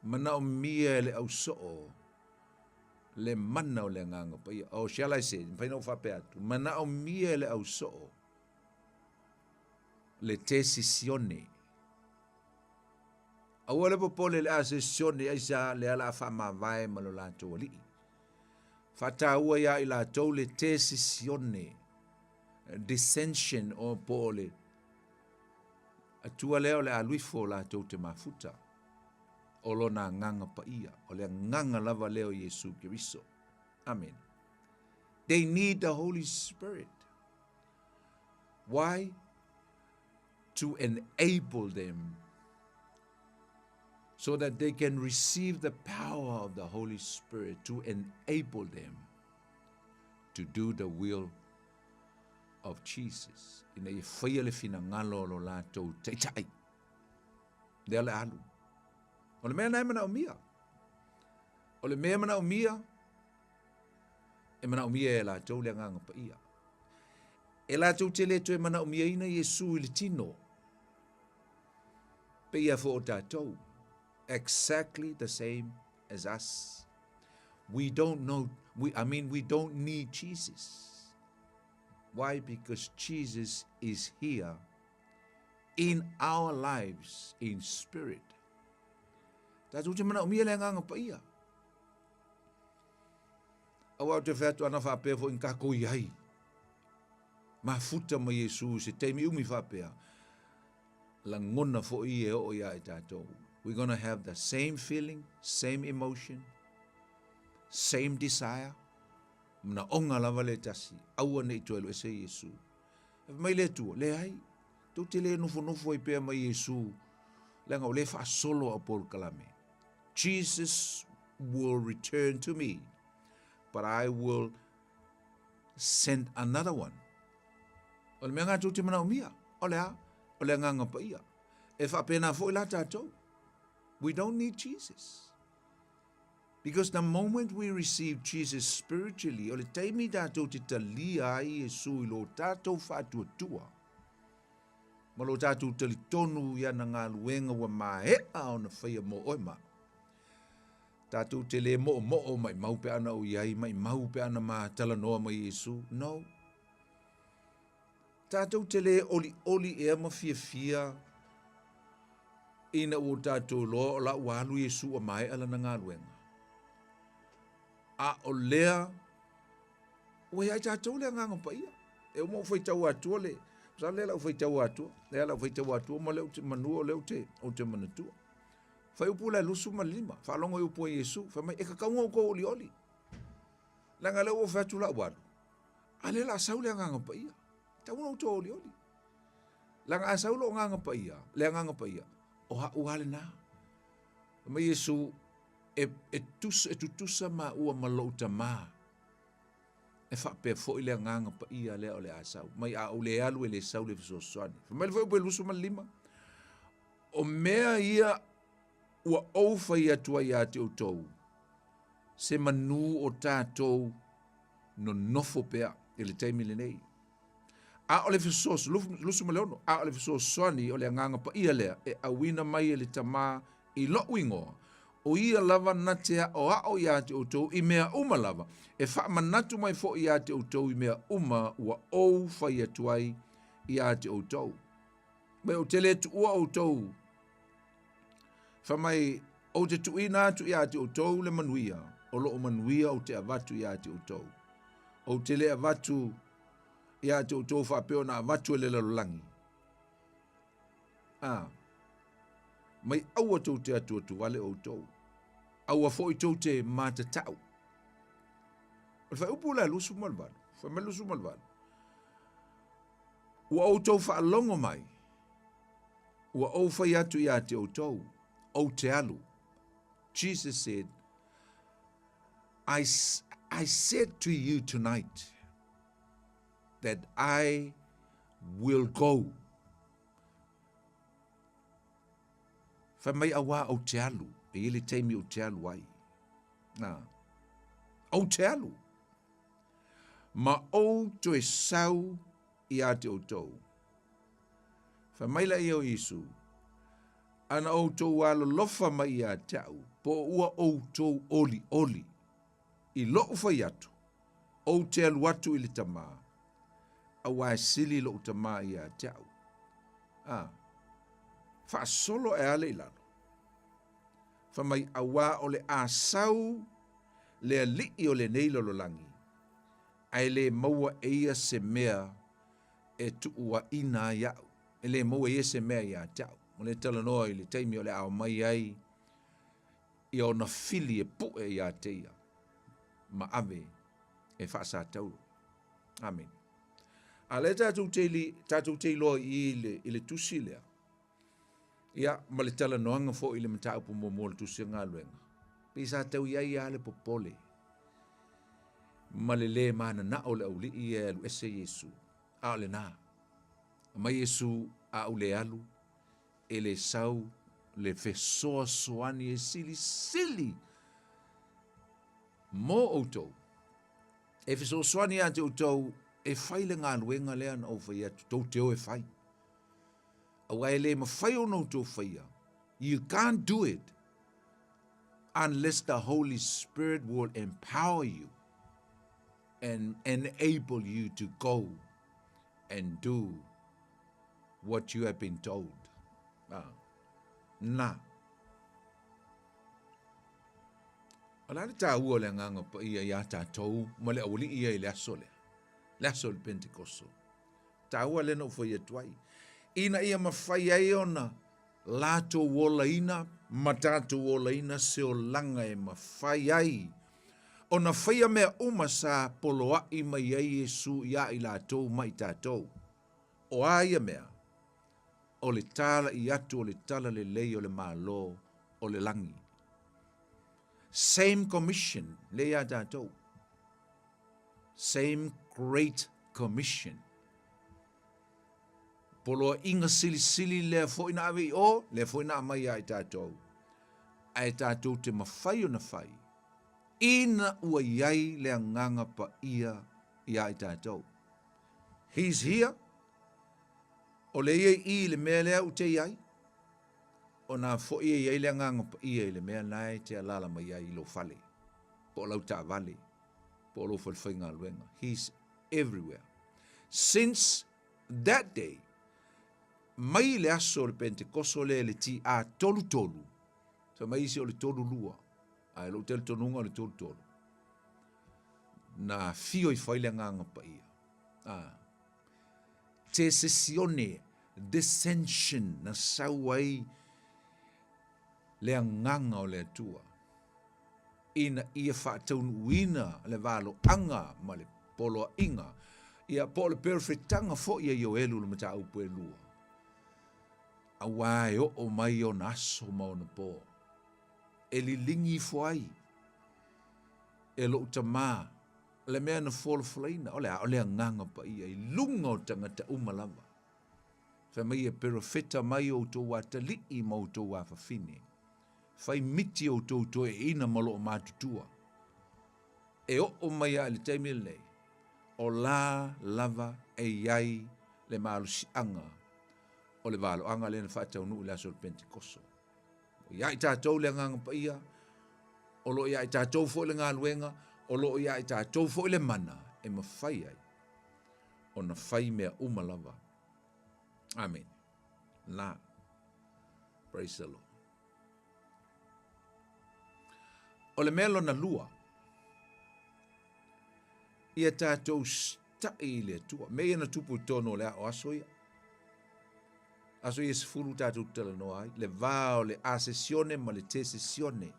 Manaomia e le ausoo le mana o le Agaga Paia. Or shall I say, mafai ona ou faapea atu, manaomia e le ausoo le tesi sione. Aua le popole le a se sione aisea lea la a faamavae ma lo latou alii. Faataua ia i latou le tesi sione, dissension o po o le Atua lea o le a alu ifo latou te mafuta o lona agaga paia, o le agaga lava lea o Iesu Keriso. Amen. They need the Holy Spirit. Why? To enable them so that they can receive the power of the Holy Spirit to enable them to do the will of Jesus, ina ia faia le finagalo o lo latou taitai. Lea le alu. O le mea na e manaomia. O le mea e manaomia, e manaomia e latou le agaga paia. E latou te le toe manaomiaina Iesu i le tino. Peia fo o tatou. Exactly the same as us. We don't know, we, I mean, we don't need Jesus. Why? Because Jesus is here in our lives in spirit. Tatou te manaomia le agaga paia. Aua o te whai atu ana whaapea fo in kako i ai. Mafuta mai Iesu se taimi umi whaapea. Lagona foi e oo ia i tatou. We're gonna have the same feeling, same emotion, same desire. Manaoga lava le tasi, aua ne i toe alu ese Iesu. Fai mai le Atua, leai, tou te le nofonofo ai pea mai Iesu, leaga o lea e faasolo au polokalame. Jesus will return to me, but I will send another one. O le mea ngā tou te manaomia, o le a, o le agaga paia. E faapena foi la tatou. We don't need Jesus. Because the moment we receive Jesus spiritually, o le taimi tatou te talia ai Iesu i lo tatou faatuatua, ma lo tatou talitonu i ana galuega ua maea ona faia mo oe ma Tatou te le moomoo maimau pe ana ou i ai, maimau pe ana ma talanoa mai Iesu. No. Tatou te le olioli ea ma fiafia ina ua tatou iloa o la ua alu Iesu ua maea lana galuega. A o lea, ua ia i tatou le agaga paia. E uma ou faitau atua le, masalo lea lau faitau atua, lea lau faitau atua ma lea ou te manua o lea ou te, ou te manatua. Fuaiupu la e 25, faalogo i upu a Iesu, fai mai, e tatau ona outou olioli. Leaga lea ua ou fai atu la ua alu, a lea la sau le agaga paia. E tatau ona outou olioli. Leaga a sau lou agaga paia, le agaga paia, o au lava lena. Fai mai Iesu, e, e, tusa, e tutusa maua ma lou tamā. E faapea foi le agaga paia lea o le a sau. Mai a ou le alu e le sau le fesoasoani. Fai mai le fuaiupu e 25, O mea ia ua ou fai atu ai ia te outou, se manu o tatou nonofo pea i le taimi lenei. A o le fesoasoani, 26, a o le fesoasoani o le Agaga Paia lea e auina mai e le Tamā i loʻu igoa, o ia lava na te aʻoaʻo iā te ʻoutou i mea uma lava, e faamanatu mai foʻi iā te ʻoutou i mea uma ua ou fai atu ai iā te ʻoutou. Mai ou te le tuua outou. Fai mai, ou te tuuina atu iā te outou le manuia, o loo manuia ou te avatu iā te outou. Ou te le avatu iā te outou faapea ona avatu e le lalolagi. A, mai aua tou te atuatu wale outou. Aua foi tou te matatau. O le fuaiupu la e 28, fai mai le 28. Ua outou faalogo mai, ua ou fai atu iā te outou, ou te alu. Jesus said, I, I said to you tonight that I will go. Fai mai auā ou te alu, e i ai le taimi ou te alu ai. Nā, ou te alu. Ma ou toe sau iā te outou. Fai mai laia o Iesu, Ana outou alolofa mai ia te a'u, po o ua outou olioli i lo'u fai atu, ou te alu atu i le Tamā, auā e sili lo'u Tamā ia te a'u. A, faasolo ae a le i lalo. Fai mai, auā o le a sau le alii o lenei lalolagi, ae le maua e ia se mea e tuuaina ai a'u. E le maua e ia se mea ia te a'u. O lea talanoa i le taimi o le a omai ai ia ona fili e pu'e ia te ia ma ave e faasatauro. Amene. A lea tatou te, tatou te iloa i i le, i le tusi lea, ia, ma le talanoaga foi i le mataupu muamua o le tusi o galuega, pei sa tau i ai lava le popole ma le lē mananao o le aulii ia e alu ese Iesu. A o lena, aumai Iesu a ou le alu, e le sau le fesoasoani e silisili mo outou. E fesoasoani ia te outou e fai le galuega lea na ou fai atu, tou te o e fai. Aua e le mafai ona outou faia. You can't do it unless the Holy Spirit will empower you and enable you to go and do what you have been told. Ah. Na. O le a le taua o le agaga paia iā tatou ma le aualii ia i le aso lea, le aso o le Pentekoso. Taua lea na ou fai atu ai. Ina ia mafai ai ona latou olaina ma tatou olaina se olaga e mafai ai ona faia mea uma sa poloaʻi mai ai Iesu iā i latou ma i tatou. O a ia mea? O le tālaʻi atu o le talalelei o le Malo o le lagi. Same commission lea iā tatou. Same great commission. Poloaiga silisili lea foi na ave i o, lea foi na aumai ia i tatou. Ae tatou te mafai ona fai, ina ua i ai le agaga paia ia i tatou. He's here. O le ia i i i le mea lea ou te i ai, o na foi e i ai le agaga paia i le mea na e te alala mai ai i lou fale, po o lau taavale, po o lou falefaigaluega. He's everywhere. Since that day, mai le aso o le Pentekoso lea i le TA 33, fai mai isi o le 32, ae lou talitonuga o le 33, na afio ifo ai le Agaga Paia. Ah. Te sesione, descension, na sau ai le Agaga o le Atua ina ia faataunuuina le valoaga ma le poloaiga, ia po o le perofetaga foi a Ioelu le mataupu e lua, auā e oo mai ona aso ma ona po, e liligi ifo ai e lou Tamā le mea na folafolaina, o le a? O le Agaga Paia i luga o tagata uma lava. Fai mai e perofeta mai outou atalii ma outou afafine. Fai miti outou toeaiina ma loo matutua. E oo mai a i le taimi lenei, o la lava e i ai le malosiaga o le valoaga lea na faataunuu i le aso o le Pentekoso. O ia i tatou le Agaga Paia, o lo o ia i tatou foi le galuega, o lo o ia i tatou foi le mana e mafai ai ona fai mea uma lava. Amene. La. Praise the Lord. O le mea lona lua, ia tatou taʻi i le Atua. Mea ia na tupu i totonu o le ao aso ia. Aso ia 10 tatou talanoa ai, le va o le asesione ma le tesesione.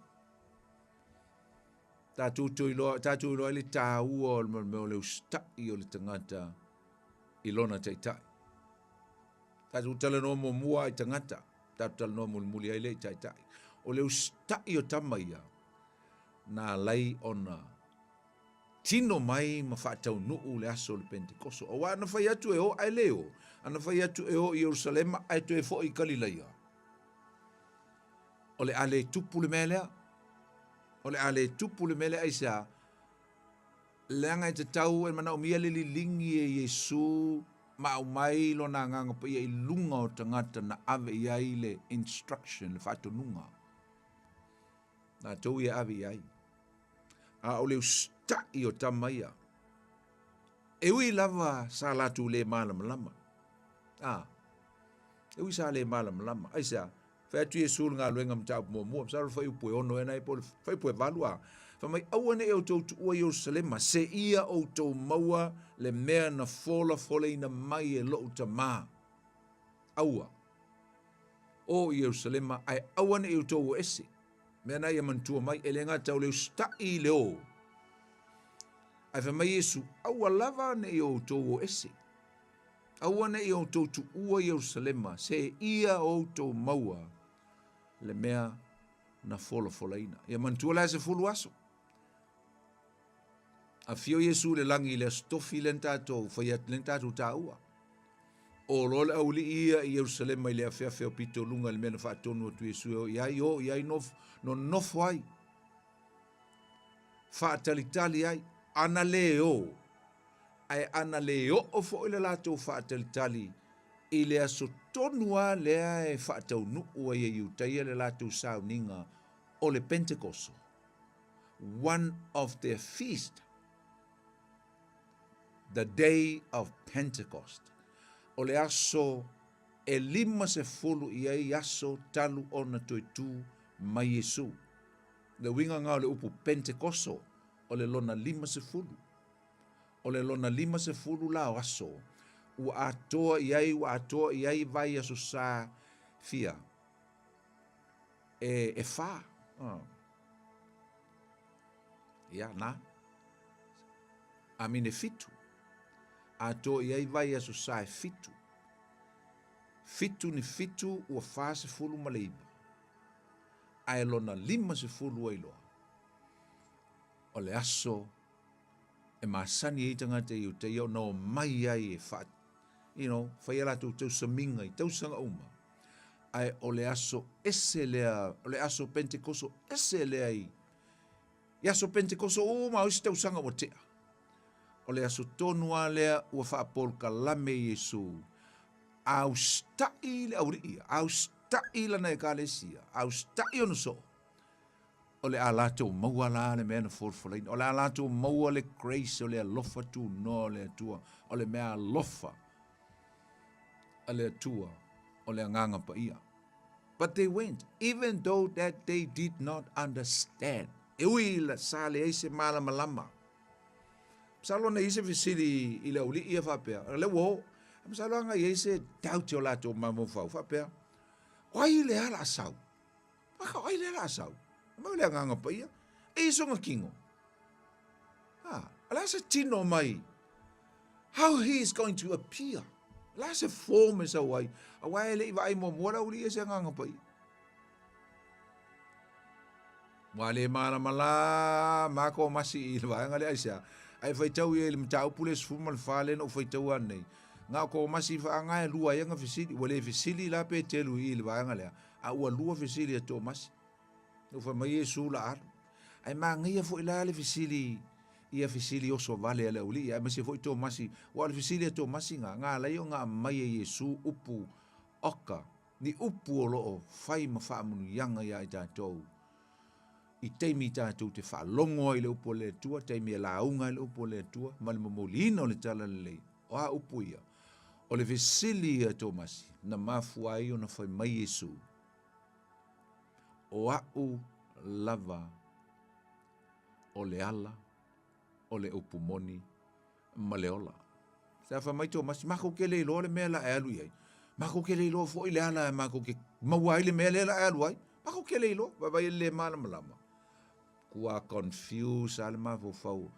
Tatou te iloa, tatou iloa ai le taua o le mea o le usitaʻi o le tagata i lona taitai. Tatou talanoa muamua i tagata, tatou talanoa mulimuli ai lea i taitai. O le usitaʻi o tama ia, na alai ona tino mai ma faataunuu le aso o le Pentekoso. Aua ana fai atu e o ae le o, ana fai atu e o i Ierusalema ae toe foi i Kalilaia. O le a le tupu le mea lea. O le a le tupu le mea lea aisea? Leaga e tatau e manaomia le liligi e Iesu. ma aumai Lona Agaga Paia i luga o tagata na ave i ai le instruction, le faatonuga. Latou ia ave i ai. A o le usita'i o tama ia, e ui lava sa latou le malamalama. A, e ui sa le malamalama. Aisea? Fai atu Iesu i le galuega mataupu muamua, masalo le fuaiupu e 6 ea na po o le fuaiupu e 8 a. Fai mai, aua ne i outou tuua Ierusalema, seia outou maua le mea na folafolaina mai e lou Tamā. Aua. O Ierusalema, ae aua ne i outou o ese. Mea na ia manatua mai, e le gata o le usita'i i le o. Ae fai mai Iesu, aua lava ne i outou o ese. Aua ne i outou tuua Ierusalema, seia outou maua le mea na folafolaina. Ia manatua la e 10 aso. Afio Iesu i le lagi i le aso tofi lea na tatou fai atu, lea na tatou taua. O loa le aualii ia i Ierusalema i le afeafe o pitoluga i le mea na faatonu atu Iesu e o i ai, o i ai nonofo ai. Faatalitali ai, ana le o, ae ana le oo foi le latou faatalitali i le aso tonu lava lea e faataunuu ai e Iutaia le latou sauniga o le Pentekoso, one of their feast, the day of Pentecost, o le aso e 50 i ai aso talu ona toe tu mai Iesu. Le uiga nga o le upu Pentekoso, o le lona 50. O le lona 50 la o aso, ua atoa i ai, ua atoa i ai vaiaso sa fia e, e fa. Oh. Ia, na. Amine fitu. Atoa i ai vaiaso sa e fitu. Fitu ni fitu ua 49. Ae lona 50 ai loa. O le aso e masani ai tagata i Iutaia ona omai ai e faa, you know, fai a latou tausamiga i tausaga uma. Ae o le aso ese lea, o le aso Pentekoso ese lea i, i aso Pentekoso uma o isi tausaga ua tea. O le aso tonu lava lea ua faapolokalame Iesu, a usita'i le aualii, a usita'i lana ekalesia, a usita'i ona soo, O le a latou maua la le mea na folafolaina. O le a latou maua le grace o le alofa tunoa o le Atua, o le mea alofa a le Atua, o le Agaga Paia. But they went, even though that they did not understand. E ui la sa leai se malamalama. Masalo na i ai se fesili i le aualii ia faapea, o lea ua o. Masalo lava na i ai se doubt i o latou mafaufau faapea, o ai lea o le a sau? Aka o ai lea o le a sau? Fai mai o le Agaga Paia. E i ai sona tino. Ha, o le a se tino mai? How he is going to appear? O le a se form e sau ai? Aua e le i vaai muamua le aualii ia i se Agaga Paia. Ua le malamalama Tomasi i le vaega lea, aisea? Ae faitau ia i le mataupu lea 14 lea na ou faitaua ananei. Na o Tomasi faaaga e lua ai ana fesili. Ua le fesili la Peteru i i le vaega lea, a ua lua fesili a Tomasi. Ua fai mai Iesu la alu. Ae manaia foi la le fesili ia fesili oso vale a le aualii, aemaise foi Tomasi. Aua o le fesili a Tomasi na, na ala ai ona aumai e Iesu upu oka, ni upu o lo o fai ma faamanuiaga ia i tatou i taimi tatou te faalogo ai i le upu a le Atua, taimi e lauga ai le upu a le Atua, ma le momoliina o le talalelei. O a upu ia? O le fesili a Tomasi, na mafua ai ona fai mai Iesu, O a'u lava o le ala, o le upu moni, ma le ola. Sa fai mai Tomasi, makou te le iloa le mea la e alu i ai. Makou te le iloa foi le ala e makou te maua ai le mea lea la e alu ai. Makou te le iloa, vaivai e le malamalama. Kua confuse lava le mafaufau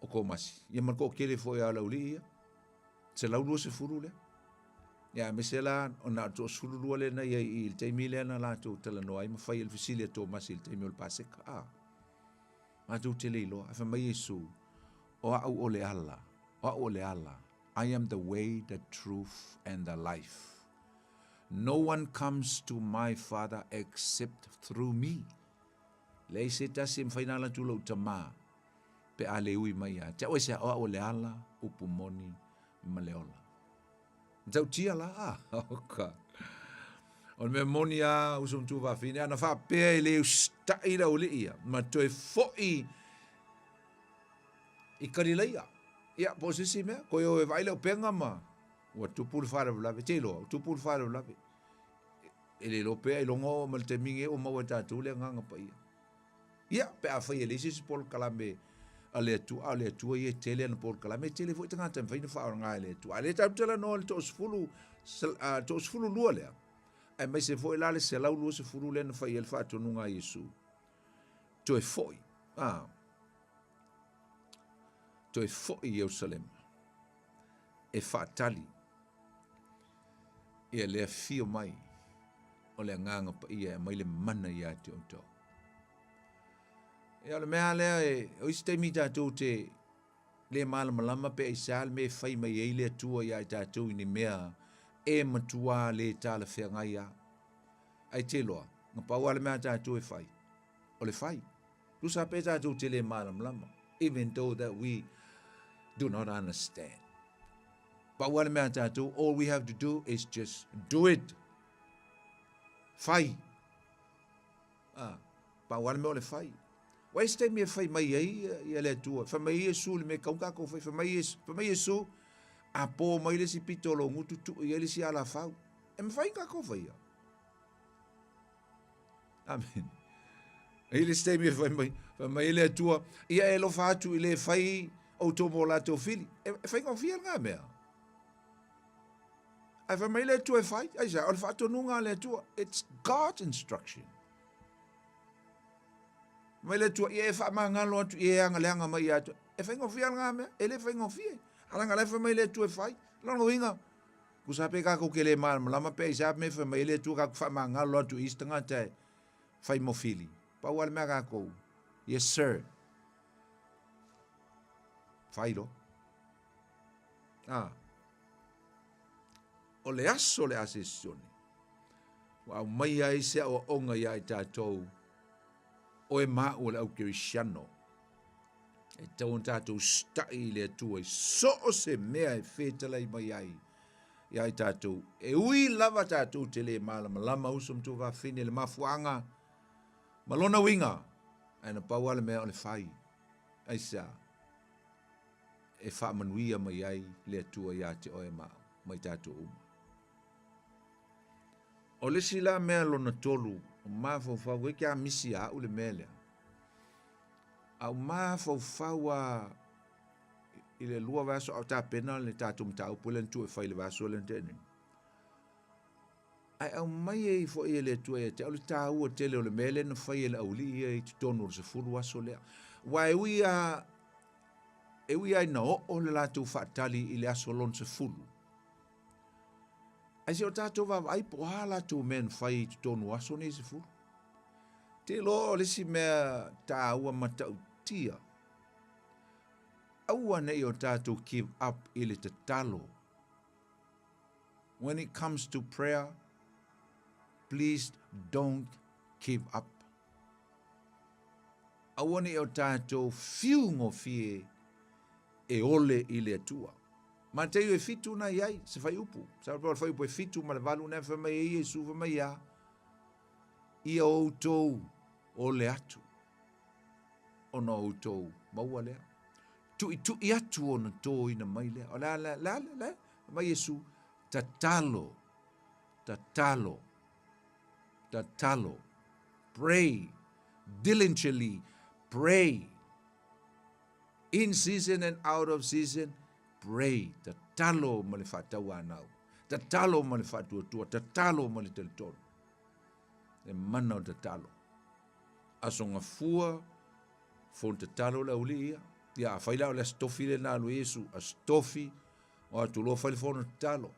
o Tomasi. Ia ma le toatele foi a le aualii ia. 120 lea. Ia aemaise la na o le toasefululua lea na i ai i le taimi lea na latou talanoa ai ma fai ai le fesili a Tomasi i le taimi o le Paseka. A, matou te le iloa. Ae fai mai Iesu, o au o le ala, o au o le ala. I am the way, the truth and the life. No one comes to my Father except through me. Leai se tasi e mafai ona ala atu i lou Tama pe a le ui mai ia te au. Aisea? O au o le ala, upu moni ma le ola. Matautia la, a, oka. O le mea moni a uso ma tuafafine, ana faapea e le usitai le aualii ia, ma toe foi i Kalilaia. Ia, po o se isi mea, koe o e vaai le upega ma ua tupu le faalavelave. Te iloa, ua tupu le faalavelave. E le iloa pea ailoga oo mai le taimi lenei ua maua e tatou le Agaga Paia. Ia, pe afai e leai se isi polokalame a le Atua, a o le Atua ia e tele ana polokalame, e tele foi tagata e mafai ona faaaoga e le Atua. A o lea tatou te talanoa i le toasefulu, 12 lea, aemaise foi la le 120 lea na fai ai le faatonuga a Iesu. Toe foi, a, toe foi i Ierusalema e faatali ia le afio mai o le Agaga Paia e aumai le mana ia te outou. Ia o le mea lea e, o isi taimi tatou te le malamalama pe aisea le mea e fai mai ai le Atua ia i tatou i ni mea e matua le talafeagai lava. Ae te iloa, na pau lava le mea a tatou e fai, o le fai. Tusa pe tatou te le malamalama, even though that we do not understand. Pau lava le mea a tatou, all we have to do is just do it. Fai. Ah, pau lava le mea o le fai. Ua isi taimi e fai mai ai ia le Atua, fai mai Iesu le mea kau tatou fai, fai mai Iesu, fai mai Iesu, a po mai le isi pito o lou gutu tuu i ai le isi alafau. E mafai ona tatou faia. Amen. E i le isi taimi e fai mai, fai mai le Atua, ia e alofa atu i le fai outou mo latou fili. E, e faigofie lena mea. Ae fai mai le Atua e fai, aisea, o le faatonuga a le Atua. It's God's instruction. Mai le Atua, ia e faamagalo atu i e agaleaga mai ia atu. E faigofie lena mea, e le faigofie. A leaga la e fai mai le Atua e fai. Lona uiga, tusa pe tatou te le malamalama pe aisea mea e fai mai ai le Atua tatou faamagalo atu i isi tagata e fai mo fili. Pau lava le mea a tatou, yes sir. Fai loa. Ah. O le aso o le Asesione, ua aumaia ai se aoaoga iā i tatou, oe ma au o le au Kerisiano, e tatau ona tatou usitai i le Atua i so o se mea e fetalai mai ai iā i tatou. E ui lava tatou te le malamalama uso ma tuafafine i le mafuaaga ma lona uiga, ae na pau lava le mea o le fai. Aisea? E faamanuia mai ai le Atua iā te oe ma au, ma i tatou uma. O le isi la mea lona tolu, o mafaufau ai ke a misi a au le mea lea. A o mafaufau a i le lua vaiaso a o tapena le tatou mataupu lea na tuu e fai i le vaiaso lea na tea nei. Ae aumai ai foi e le Atua ia te au le taua tele o le mea lea na fai e le aualii ia i totonu o le 10 aso lea. Aua e ui lava e ui lava ina oo le latou faatali i le aso lona 10, ae se o tatou vaavaai po o a latou mea na fai i totonu o aso nei e 10. Te iloa o le isi mea taua matautia, aua ne i o tatou give up i le tatalo. When it comes to prayer, please don't give up. Aua ne i o tatou fiu gofie e ole i le Atua. Mateio e fitu na i ai, se fuaiupu. Masalo pe o le fuaiupu e fitu ma le valu na fai mai ai Iesu fai mai ia, ia outou ole atu, ona outou maua lea. Tuitui atu ona toina mai lea. O le a, le a, le a, mai Iesu, tatalo, tatalo, tatalo. Pray, diligently pray. In season and out of season, pray. Tatalo ma le faatauanau. Tatalo ma le faatuatua. Tatalo ma le talitonu. Le mana o tatalo. Aso gafua, fono tatalo le aualii ia. Ia, afai la o le Aso Tofi lea na alu ai Iesu, Aso Tofi, o atu loa fai le fono tatalo.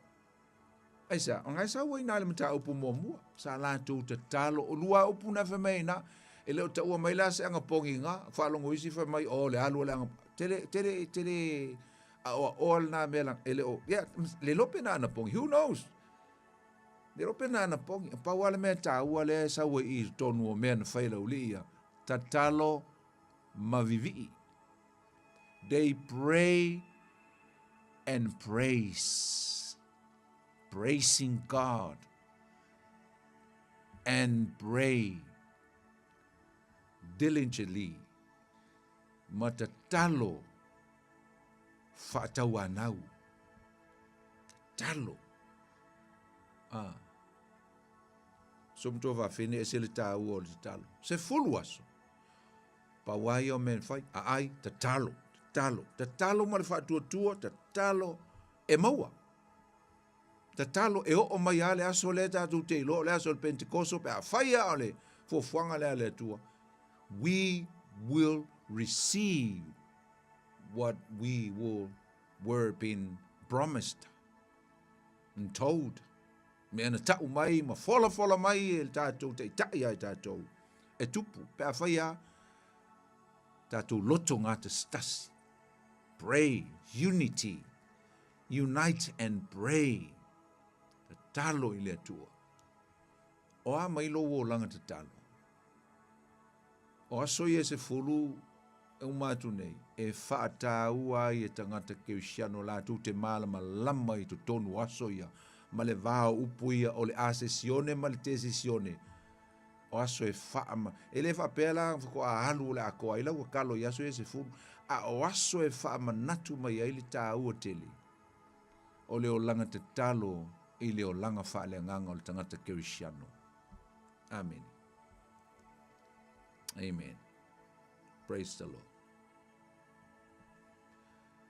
Aisea? O lena e sau ai i ina le mataupu muamua, sa latou tatalo, o lua upu na fai mai ai i ina, e le o taua mai la se anapogi i ina, faalogo isi fai mai, oh le alu o le anapogi, tele, tele, tele aoaoa lena mea la, e le o, ia, le iloa pe na anapogi, who knows? Le iloa pe na anapogi, pau lava le mea taua lea e sau ai i totonu o mea na fai e le aualii ia, tatalo ma vivii. They pray and praise. Praising God and pray diligently ma tatalo faatauanau. Tatalo. Ah. So matua faafine e se le tāua o le tatalo. 10 aso. Pau lava ia o mea na fai, aai, tatalo, tatalo, tatalo ma le faatuatua, tatalo e maua. Tatalo e oo mai lava le aso lea tatou te iloa o le aso o le Pentekoso pe afai lava o le fuafuaga lea a le Atua. We will receive what we will were been promised and told. Mea na tau mai ma folafola mai e le tatou taitai ia i tatou e tupu pe afai lava tatou loto gatasitasi. Pray, unity, unite and pray. Tatalo i le Atua. O a mai lou olaga tatalo? O aso ia e 10 e uma atu nei, e faataua ai e tagata kerisiano latou te malamalama i totonu o aso ia, ma le va o upu ia o le asesione ma le tesesione. O aso e faa, e le faapea la faatoa alu o le atoa ai lau tatalo i aso ia e 10, a o aso e faamanatu mai ai le taua tele o le olaga tatalo i le olaga faaleagaga o le tagata kerisiano. Amene. Amen. Praise the Lord.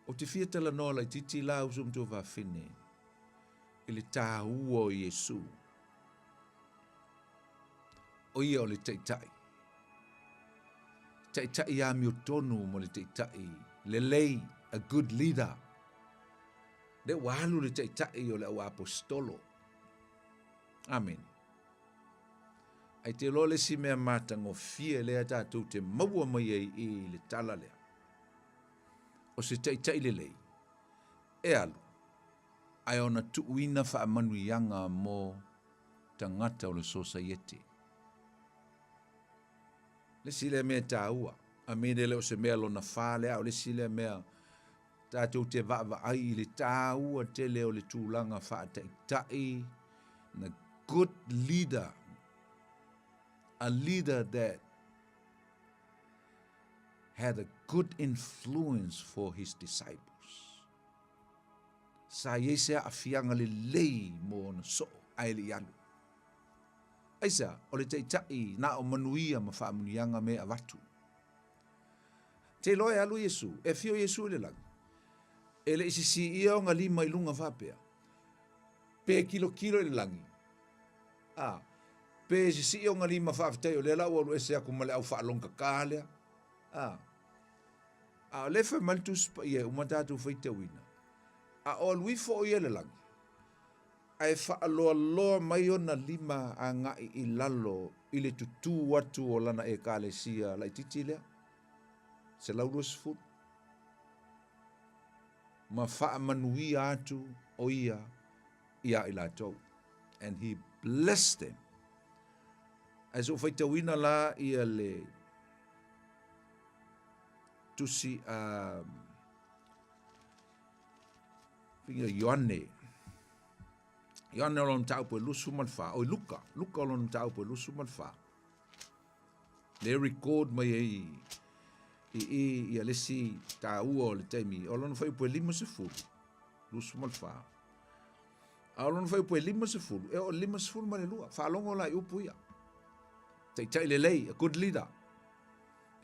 Ou te fia talanoa laitiiti la uso ma tuafafine i le tāua o Iesu. O ia o le taitai. Taitai amiotonu mo le taitai lelei, a good leader. Lea ua alu le taitai o le au apostolo. Amene. Ae te iloa le isi mea matagofie lea tatou te maua mai ai i le tala lea, o se taitai lelei e alu ae ona tuuina faamanuiaga mo tagata o le sosaiete. Le isi lea mea taua, amene e le o se mea lona fa lea, a o le isi lea mea tatou te vaavaai i le taua tele o le tulaga faataitai, the good leader, a leader that had a good influence for his disciples. Sa i ai se aafiaga lelei mo ona soo ae le i alu. Aisea, o le taitai na o manuia ma faamanuiaga me avatu. Te iloa e alu Iesu, e afio Iesu i le lagi. E le i sisiia ona lima i luga faapea, pe kilokilo i le lagi, a, pe sisii ona lima faafetai o lea la ua alu ese aku ma le au faalogogata lea. A, a o lea e fai mai le Tusi Paia e uma tatou faitauina, a o alu ifo o ia i le lagi, ae faaloaloa mai ona lima agai i lalo i le tutū atu o lana Ekalesia laitiiti lea, 120, ma faamanuia atu o ia iā i latou. And he blessed them. Ae se i ou faitauina la ia le tusi a Ioane. Ioane o lona mataupu e 24. Oi, Luka. Luka o lona mataupu e 24. Le record mai ai i i ia le isi taua o le taimi. O lona fuaiupu e 50. 24. A o lona fuaiupu e 50, e oo i le 52. Faalogo la i upu ia. Taitai lelei, a good leader.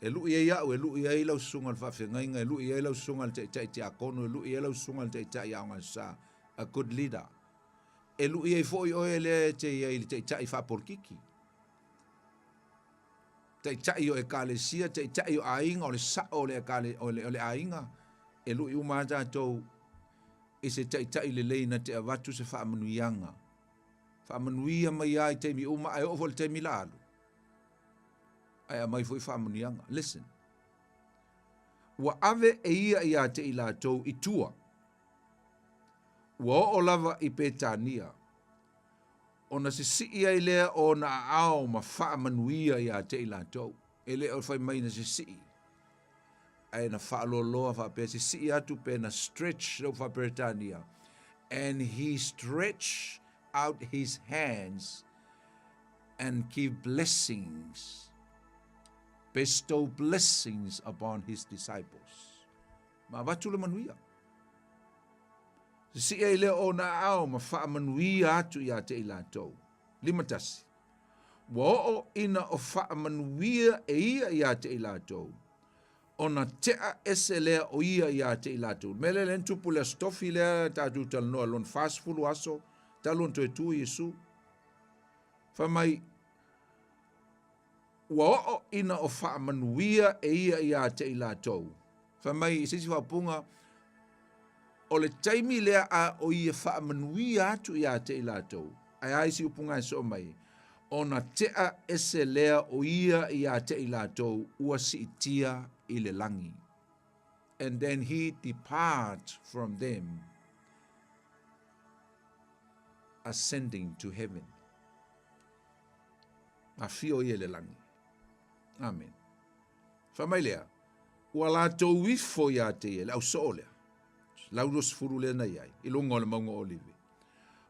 E lui ai au, e lui ai lau susuga i le faafeagaiga, e lui ai lau susuga i le taitai tiakono, e lui ai lau susuga i le taitai aoga sa, a good leader. E lui ai foi oe lea e te i ai i le taitai faapolokiki. Taitai o ekalesia, taitai o aiga, o le sao o le, ekale, o le, o le aiga, e lui uma lava tatou i se taitai lelei na te avatu se faamanuiaga. Faamanuia mai lava i taimi uma, ae oo foi i le taimi la alu. Ae aumai foi faamanuiaga. Listen. Ua ave e ia ia te i latou i tua. Ua oo lava i Petania, ona sisii ai lea o ona aao ma faamanuia ia te i latou. E le o fai mai na sisii, ae na faaloaloa faapea sisii atu pe na stretch lou faa-Peretania. And he stretched out his hands and give blessings, bestow blessings upon his disciples. Ma avatu le manuia. Sisi'i ai lea o ona aao ma faamanuia atu iā te i latou. 51. Ua oo ina o faamanuia e ia iā te i latou, ona tea ese lea o ia iā te i latou. Le mea lea lea na tupu i le Aso Tofi lea tatou talanoa lona 40 aso talu ona toe tu Iesu. Fai mai, Ua oo ina o faamanuia e ia iā te i latou. Fai mai i se isi faaupuga, o le taimi lea a o ia faamanuia atu iā te i latou, ae a isi upu gaeso'o mai, ona tea ese lea o ia iā te i latou ua siitia i le lagi. And then he depart from them, ascending to heaven. Afio ia i le lagi. Amen. Fai mai lea, ua latou ifo iā te ia, le ausoo lea, lau 20 lea na i ai, i luga o le mauga o Olive.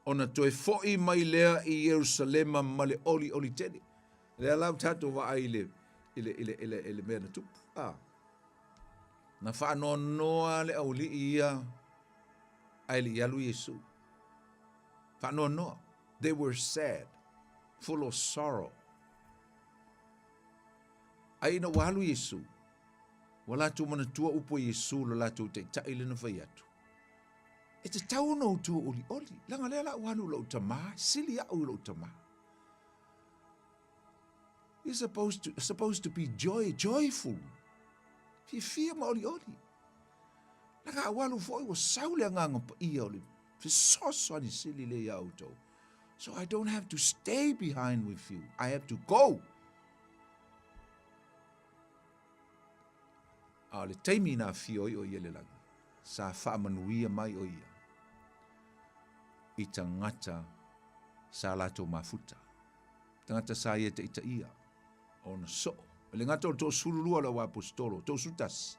Ona toe fo'i mai lea i Ierusalema ma le olioli tele. Lea la ua tatou vaai i le, i le, i le, i le, i le mea na tupu. Ah. Na faanoanoa le aualii ia ae le i alu Iesu. Faanoanoa. They were sad, full of sorrow. Ai ina ua alu Iesu, ua latou manatua upu a Iesu lo latou taitai lea na fai atu. E tatau ona outou olioli, leaga lea la ua alu lou tamā, sili au i lou tamā. You're supposed to, supposed to be joy, joyful. Fiafia ma olioli. Leaga a ua alu foi, ua sau le agaga paia o le fesoasoani sili lea iā outou. So I don't have to stay behind with you. I have to go. A o le taimi na afio ai o ia le lagi, sa faamanuia mai o ia i tagata sa latou mafuta. Tagata sa ia taitaia ona soo. E le gata o le 32 o le au aposetolo, 31.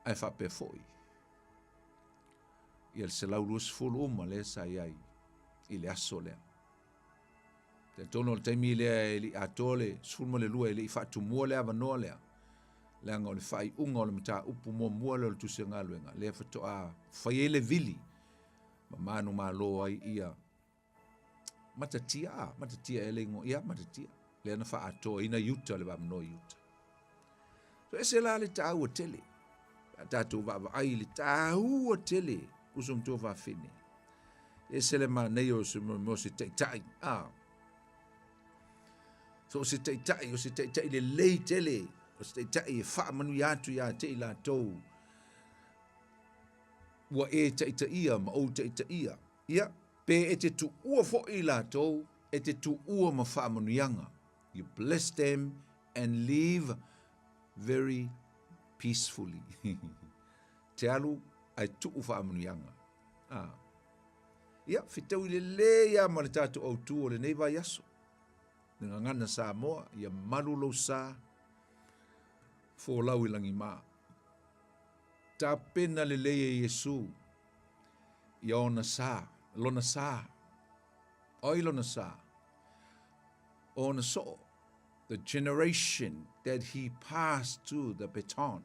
Ae faapea foi ia le 120 uma lea sa i ai i le aso lea. Talitonu o le taimi lea e le i atoa le 12 e le i faatumua le avanoa lea, leaga o le faaiuga o le mataupu muamua lea o le Tusi o Galuega, lea faatoa fai ai le vili ma manumalo ai ia Matatia, a, Matatia ea le igoa, ia, Matatia, lea na faaatoaina Iuta, le vaavanoa i Iuta. So ese la le tāua tele, a tātou vaavaai i le tāua tele, uso matua fafine. Ese le manaia o se mo se taitai, a. So o se taitai, o se taitai lelei tele, o se taitai e faamanuia atu iā te i latou, ua e taitaia ma ou taitaia. Ia, pe e te tuua foi i latou, e te tuua ma faamanuiaga. You bless them and leave very peacefully. Te alu ae tuu faamanuiaga. Ah. Ia, fetaui lelei lava ma le tatou autū o lenei vaiaso. Le gagana Samoa, ia malu lou sa, folau i lagimā. Tapena lelei e Iesu ia ona sa, lona sa. O ai lona sa? O ona soo. The generation that he passed to the baton.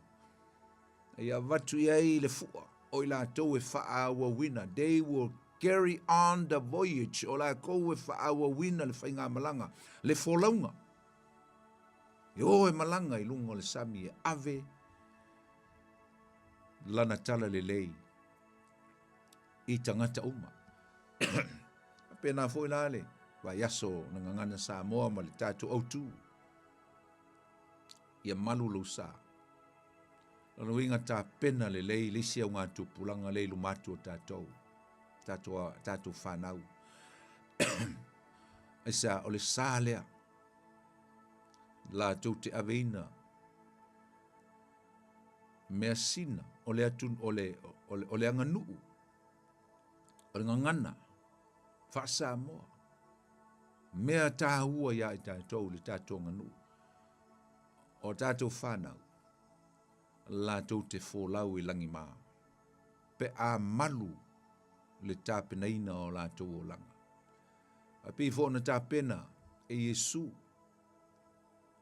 Ia avatu i ai le fua o i latou e faaauauina. They will carry on the voyage. O latou e faaauauina le faigamalaga, le folauga. E o e malaga i luga o le sami e ave lana tala lelei i tagata uma. Pēnā foi la le vaiaso o le Gagana Samoa ma le tatou autū. Ia malu lou sa. Lona uiga tapena lelei le isi augatupulaga lea i luma atu o tatou, tatou, tatou fanau. Aisea, o le sa lea latou te aveina measina o le atu, o le, o le, o le aganuu, o le gagana faa-Samoa. Mea tāua iā i tatou le tatou aganuu, o tatou fanau. latou te folau i lagima pe a malu le tapenaina o latou olaga. Ae pei foi ona tapena e Iesu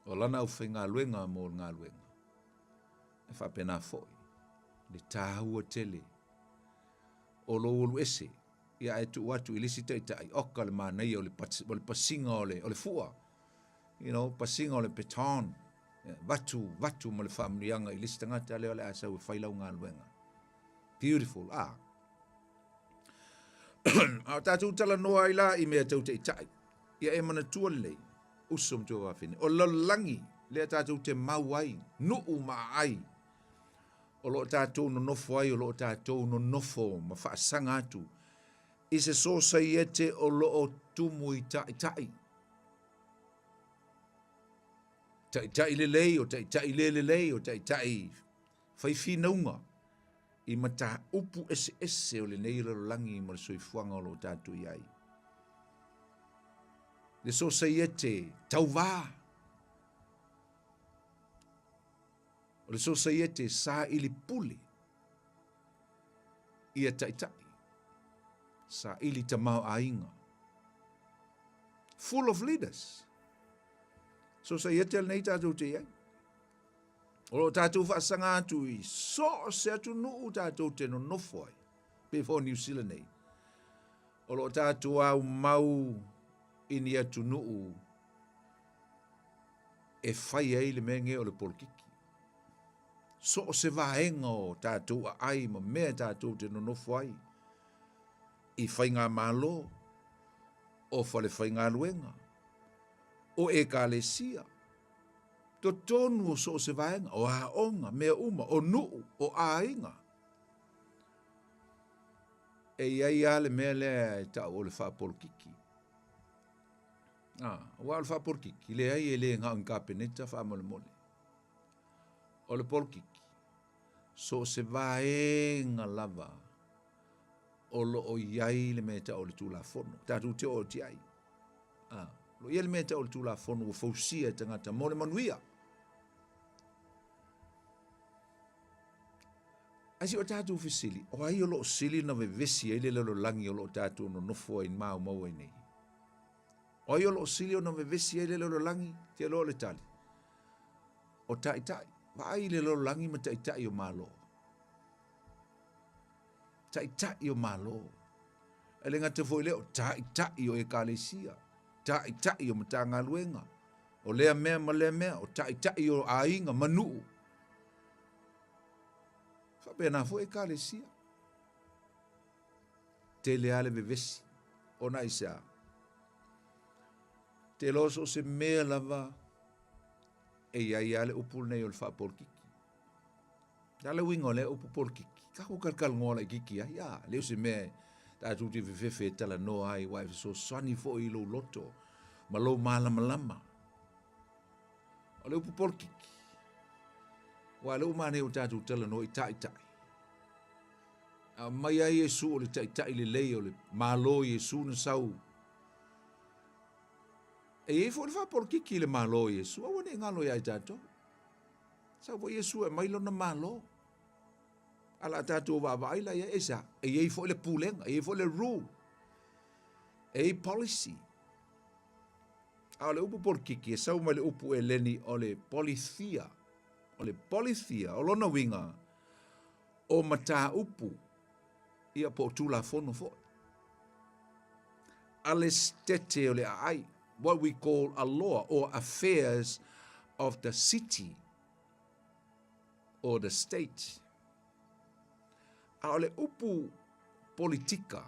o lana aufaigaluega mo le galuega, e faapena foi le taua tele o lou alu ese ia ae tuu atu i le isi taitai, oka le manaia o le, o le pasiga o le, o le fua, you know, pasiga o le baton, vatu, vatu ma le faamanuiaga i le isi tagata lea o le a sau e fai lau galuega. Beautiful, ah. A o tatou talanoa ai la i mea tau taitai, ia e manatua lelei, uso ma tuafafine, o le lalolagi lea tatou te mau ai, nuu ma aai, o lo o tatou nonofo ai, o lo o tatou nonofo ma faasaga atu i se sosaiete o lo o tumu i taitai. Taitai lelei, o taitai le lelei, o taitai fai finauga i mataupu eseese o lenei lalolagi ma le soifuaga o lo o tatou i ai. Le sosaiete tauvā, o le sosaiete saili pule ia taitai, saili tamaoaiga. Full of leaders. Sosaiete lenei tatou te i ai. O lo o tatou faasaga atu i so o se atunuu tatou te nonofo ai, pei foi o Niu Sila nei, o lo o tatou aumau i ni atunuu e fai ai le mea nei o le polokiki. So o se vaega o tatou aai ma mea tatou te nonofo ai i faigamalo, o falefaigaluega, o ekalesia, totonu o so o se vaega, o aoga, mea uma, o nuu, o aiga. E i ai lava le mea lea e tau o le faapolokiki. Ah, aua o le faapolokiki, leai e le na o ni kapeneta faamolemole. O le polokiki, so o se vaega lava o lo o i ai le mea e tau o le Tulafono, tatou te oo atu i ai. Ah, o lo o i ai le mea e tau o le Tulafono ua fausia e tagata mo le manuia. Ae se i o tatou fesili, o ai o lo o sili ona vevesi ai le lalolagi o lo o tatou nonofo ai maumau ai nei? O ai o lo o sili ona vevesi ai le lalolagi? Te iloa o le tali, o taitai. Vaai i le lalolagi ma taitai o Malo. Taitai o Malo. E le gata foi i lea, o taitai o ekalesia, taitai o Matagaluega, o lea mea ma lea mea, o taitai o aiga ma nuu. Faapena foi ekalesia. Tele lava le vevesi, ona aisea? Te iloa so o se mea lava e i ai lava le upu lenei o le faapolokiki. O le a le uiga o lea upu polokiki? Tatou talatalanoa laitiiti ai, a, le o se mea tatou te fefefe e talanoa ai, aua e fesoasoani foi i lou loto ma lou malamalama. O le upu polokiki, aua o lea ua manaia ua tatou talanoa i taitai. Aumai ai Iesu o le taitai lelei o le Malo Iesu na sau. E i ai foi le faapolokiki i le Malo o Iesu, aua ne i galo ia i tatou. Sau foi Iesu e aumai lona Malo. A o le a tatou vaavaai la i ai, aisea? E i ai foi le pulega, e i ai foi le rule, e i ai policy. A o le upu polokiki e sau mai le upu Eleni o le polithia. O le polithia, o lona uiga, o mataupu, ia po o Tulafono foi. A le setete o le aai, what we call a law or affairs of the city or the state. A o le upu politika,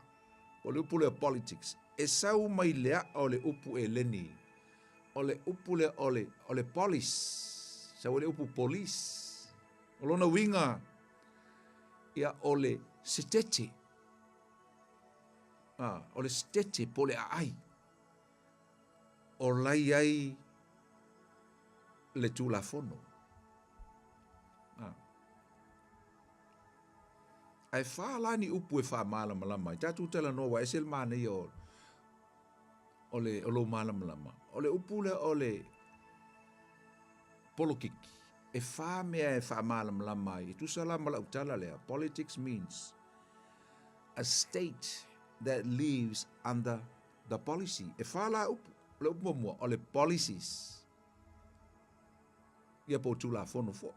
o le upu lea politics, e sau mai le a'a o le upu Eleni, o le upu lea o le, o le polis, sau ai le upu police. O lona uiga, ia o le setete, a, o le setete po o le aai, o la i ai le Tulafono. A. Ae fa la ni upu e faamalamalama ai. Tatou talanoa ua ese le manaia o, o, le, o lou malamalama. O le upu lea o le polokiki. E whā mea e whaamālamalama ai. E tusa la ma lau tala lea. Politics means a state that lives under the policy. E whā la upu. O le upu muamua, o le policies. Ia po o Tulafono foi.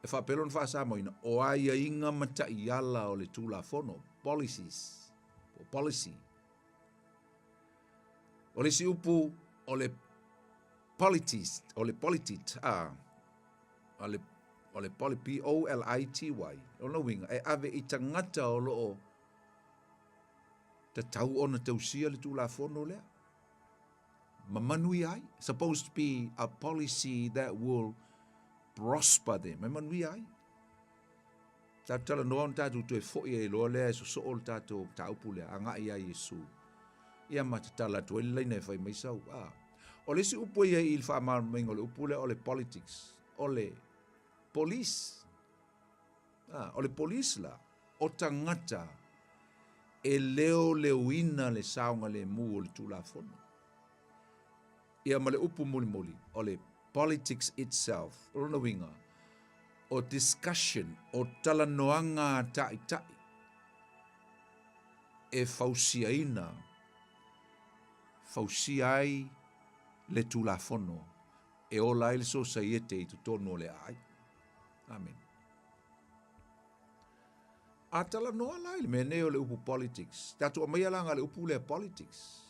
E faapea lona faasamoaina, o aiaiga ma taiala o le Tulafono, policies, po o policy. O le isi upu, o le polities, o le politit, a, o le, o le poli, P-O-L-I-T-Y, o lona uiga, e ave i tagata o lo o tatau ona tausia le Tulafono lea. Ma manuia ai. Supposed to be a policy that will prosper them. E manuia ai. Tatou talanoa ona tatou toe foi ai loa lea e sosoo le tatou mataupu lea, agai ia Iesu. Ia ma tatala atu ai le laina e fai mai sau. Ah. O le isi upu e i ai i le faamalamalamaina o le upu lea o le politics, o le police. Ah, o le police la, o tagata e leoleoina le saogalemu o le Tulafono. Ia ma le upu mulimuli, o le politics itself, o lona uiga, o discussion, o talanoaga a taitai e fausiaina, fausia ai le Tulafono e ola ai le sosaiete i totonu o le aai. Amene. A talanoa la i le mea nei o le upu politics, tatou aumaia la le upu lea politics.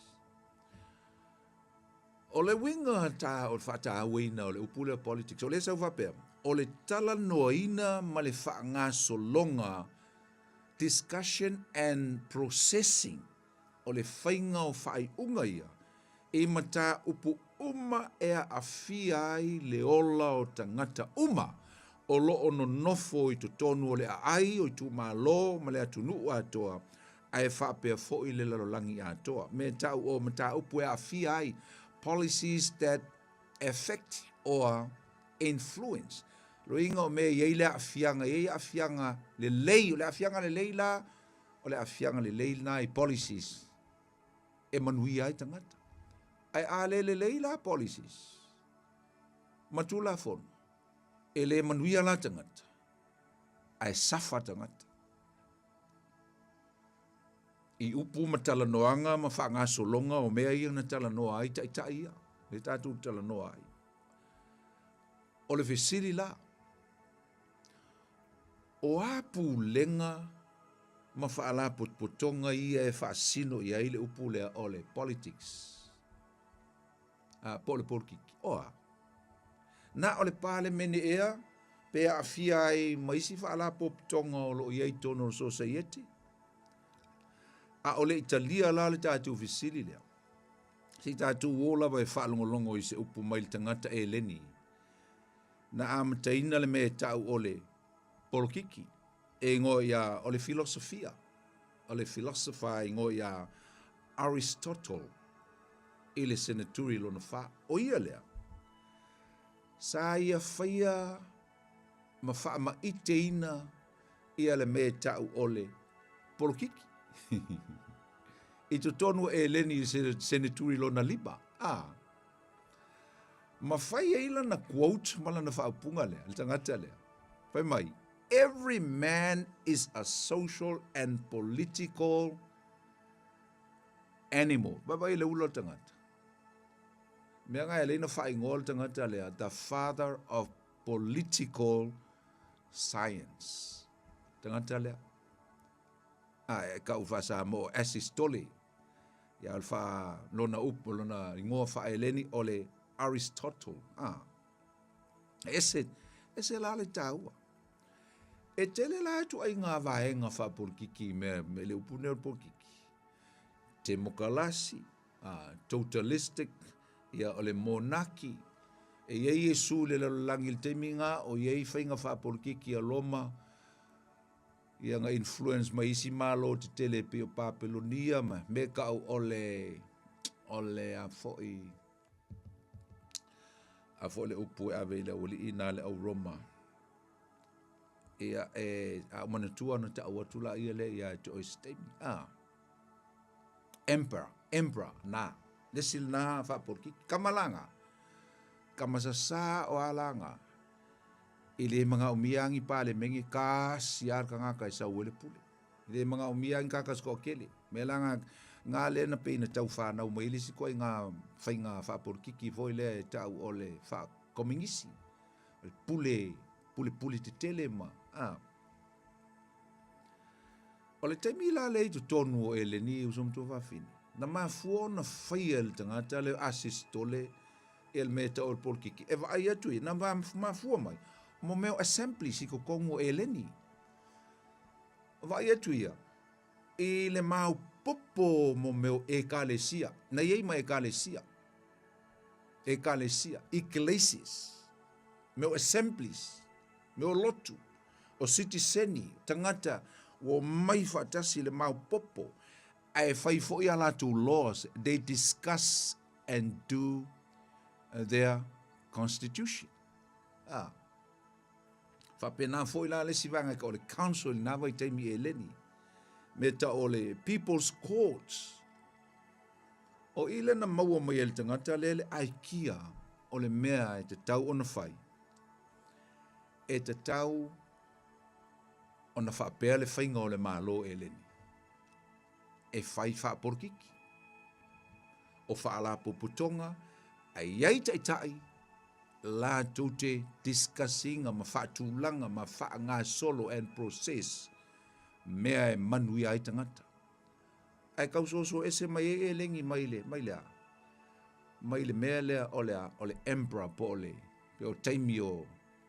O le uiga ta o le faatauaina o le upu lea politics, o lea sau faapea, o le talanoaina ma le faagasologa, discussion and processing, o le faiga o faaiuga ia i mataupu uma e aafia ai le ola o tagata uma o lo o nonofo i totonu o le aai o itumalo ma le atunuu atoa ae faapea foi le lalolagi atoa. Me tau o mataupu e aafia ai policies that affect or influence. Loiga o mea i ai le aafiaga, i ai aafiaga lelei, o le aafiaga lelei la, O le aafiaga lelei lena i policies e manuia ai tagata. Ae a le lelei la policies ma Tulafono, e le manuia la tagata, ae safa tagata. I upu ma talanoaga ma faagasologa o mea ia na talanoa ai taitai ia, lea tatou talanoa ai. O le fesili la, O a pulega ma faalapotopotoga ia e faasino i ai le upu lea o le politics, a, po o le polokiki? O a? Na o le Palemene ea pe aafia ai ma isi faalapotopotoga o lo o i ai i totonu o le sosaiete? A o le i talia la le tatou fesili lea, se i tatou o lava e faalogologo i se upu mai le tagata Eleni Na amataina le mea e tau o le polokiki e ingoa ia o le filosofia, o le philosopher e ingoa ia Aristotle i le seneturi lona fa. O ia lea, sa ia faia ma faamaiteina ia le mea e tau o le polokiki i totonu o Eleni i le seneturi lona lima. A. Ma fai ai lana quote ma lana faaupuga lea, le tagata lea. Fai mai, every man is a social and political animal. Vaavaai le ula o le tagata. Mea nga e alai ona faaigoa le tagata lea, the father of political science. Tagata lea. A, e kau faa-Samoa o Asistole. Ia, o le faa, lona upu, lona igoa faa-Eleni o le Aristotle. A, ese, ese la le taua. E tele la ituaiga vaega faapolikiki i mea, me le upu nei o le polikiki. Temokalasi, a, totalistic, ia o le monaki. E i ai Iesu i le lalolagi i le taimi nga, o i ai faiga faapolikiki a Roma, Ia na influence mai isi malo tetele e pei o Papelonia ma me kau o le o le a foi a foi le upu e ave i le aualii na le au Roma. Ia e a manatua na tau atu la ia le ia te oe se taimi. Ah. Emperor, emperor na. Le isi na faapolikiki. Kamalanga. Kamasasa o alanga. E le manaomia lava ni Palemene, tasi lava le tagata e sau ai le pule. E le manaomia lava ni tagata se toatele. O le mea la lena, na lea na pei na tau fanau mai ai le isi ituaiga faiga faapolokiki foi lea e tau o le faakomenisi, o le pule, pulepule tetele ma, a. O le taimi la lea i totonu o Eleni uso ma tuafafine, na mafua ona faia e le tagata lea o Asesitole ia le mea e tau o le polokiki, e vaai atu ia, na mafua mai, mo mea o assemblies i totonu o Eleni. Vaai atu ia, i le maopopo mo mea o ekalesia, na i ai ma ekalesia, ekalesia, ecclesias, mea o assemblies, mea o lotu, o sitiseni, tagata ua omai faatasi i le maopopo, ae fai foi a latou laws, they discuss and do their constitution. Ah. Faapena foi la le isi vaega o le council i lena vaitaimi i Eleni, me tau o le People's Courts. O i lea na maua mai e le tagata lea le aikia o le mea e tatau ona fai, e tatau ona faapea le faiga o le Malo Eleni, e fai faapolokiki, o faalapotopotoga, a i ai taitai latou te discuss ina ma faatulaga ma faagasolo and process mea e manuia ai tagata. Ae tau soso ese mai ai eleni mai le, mai le a? Mai le mea lea o le a? O le emperor po o le, pe o taimi o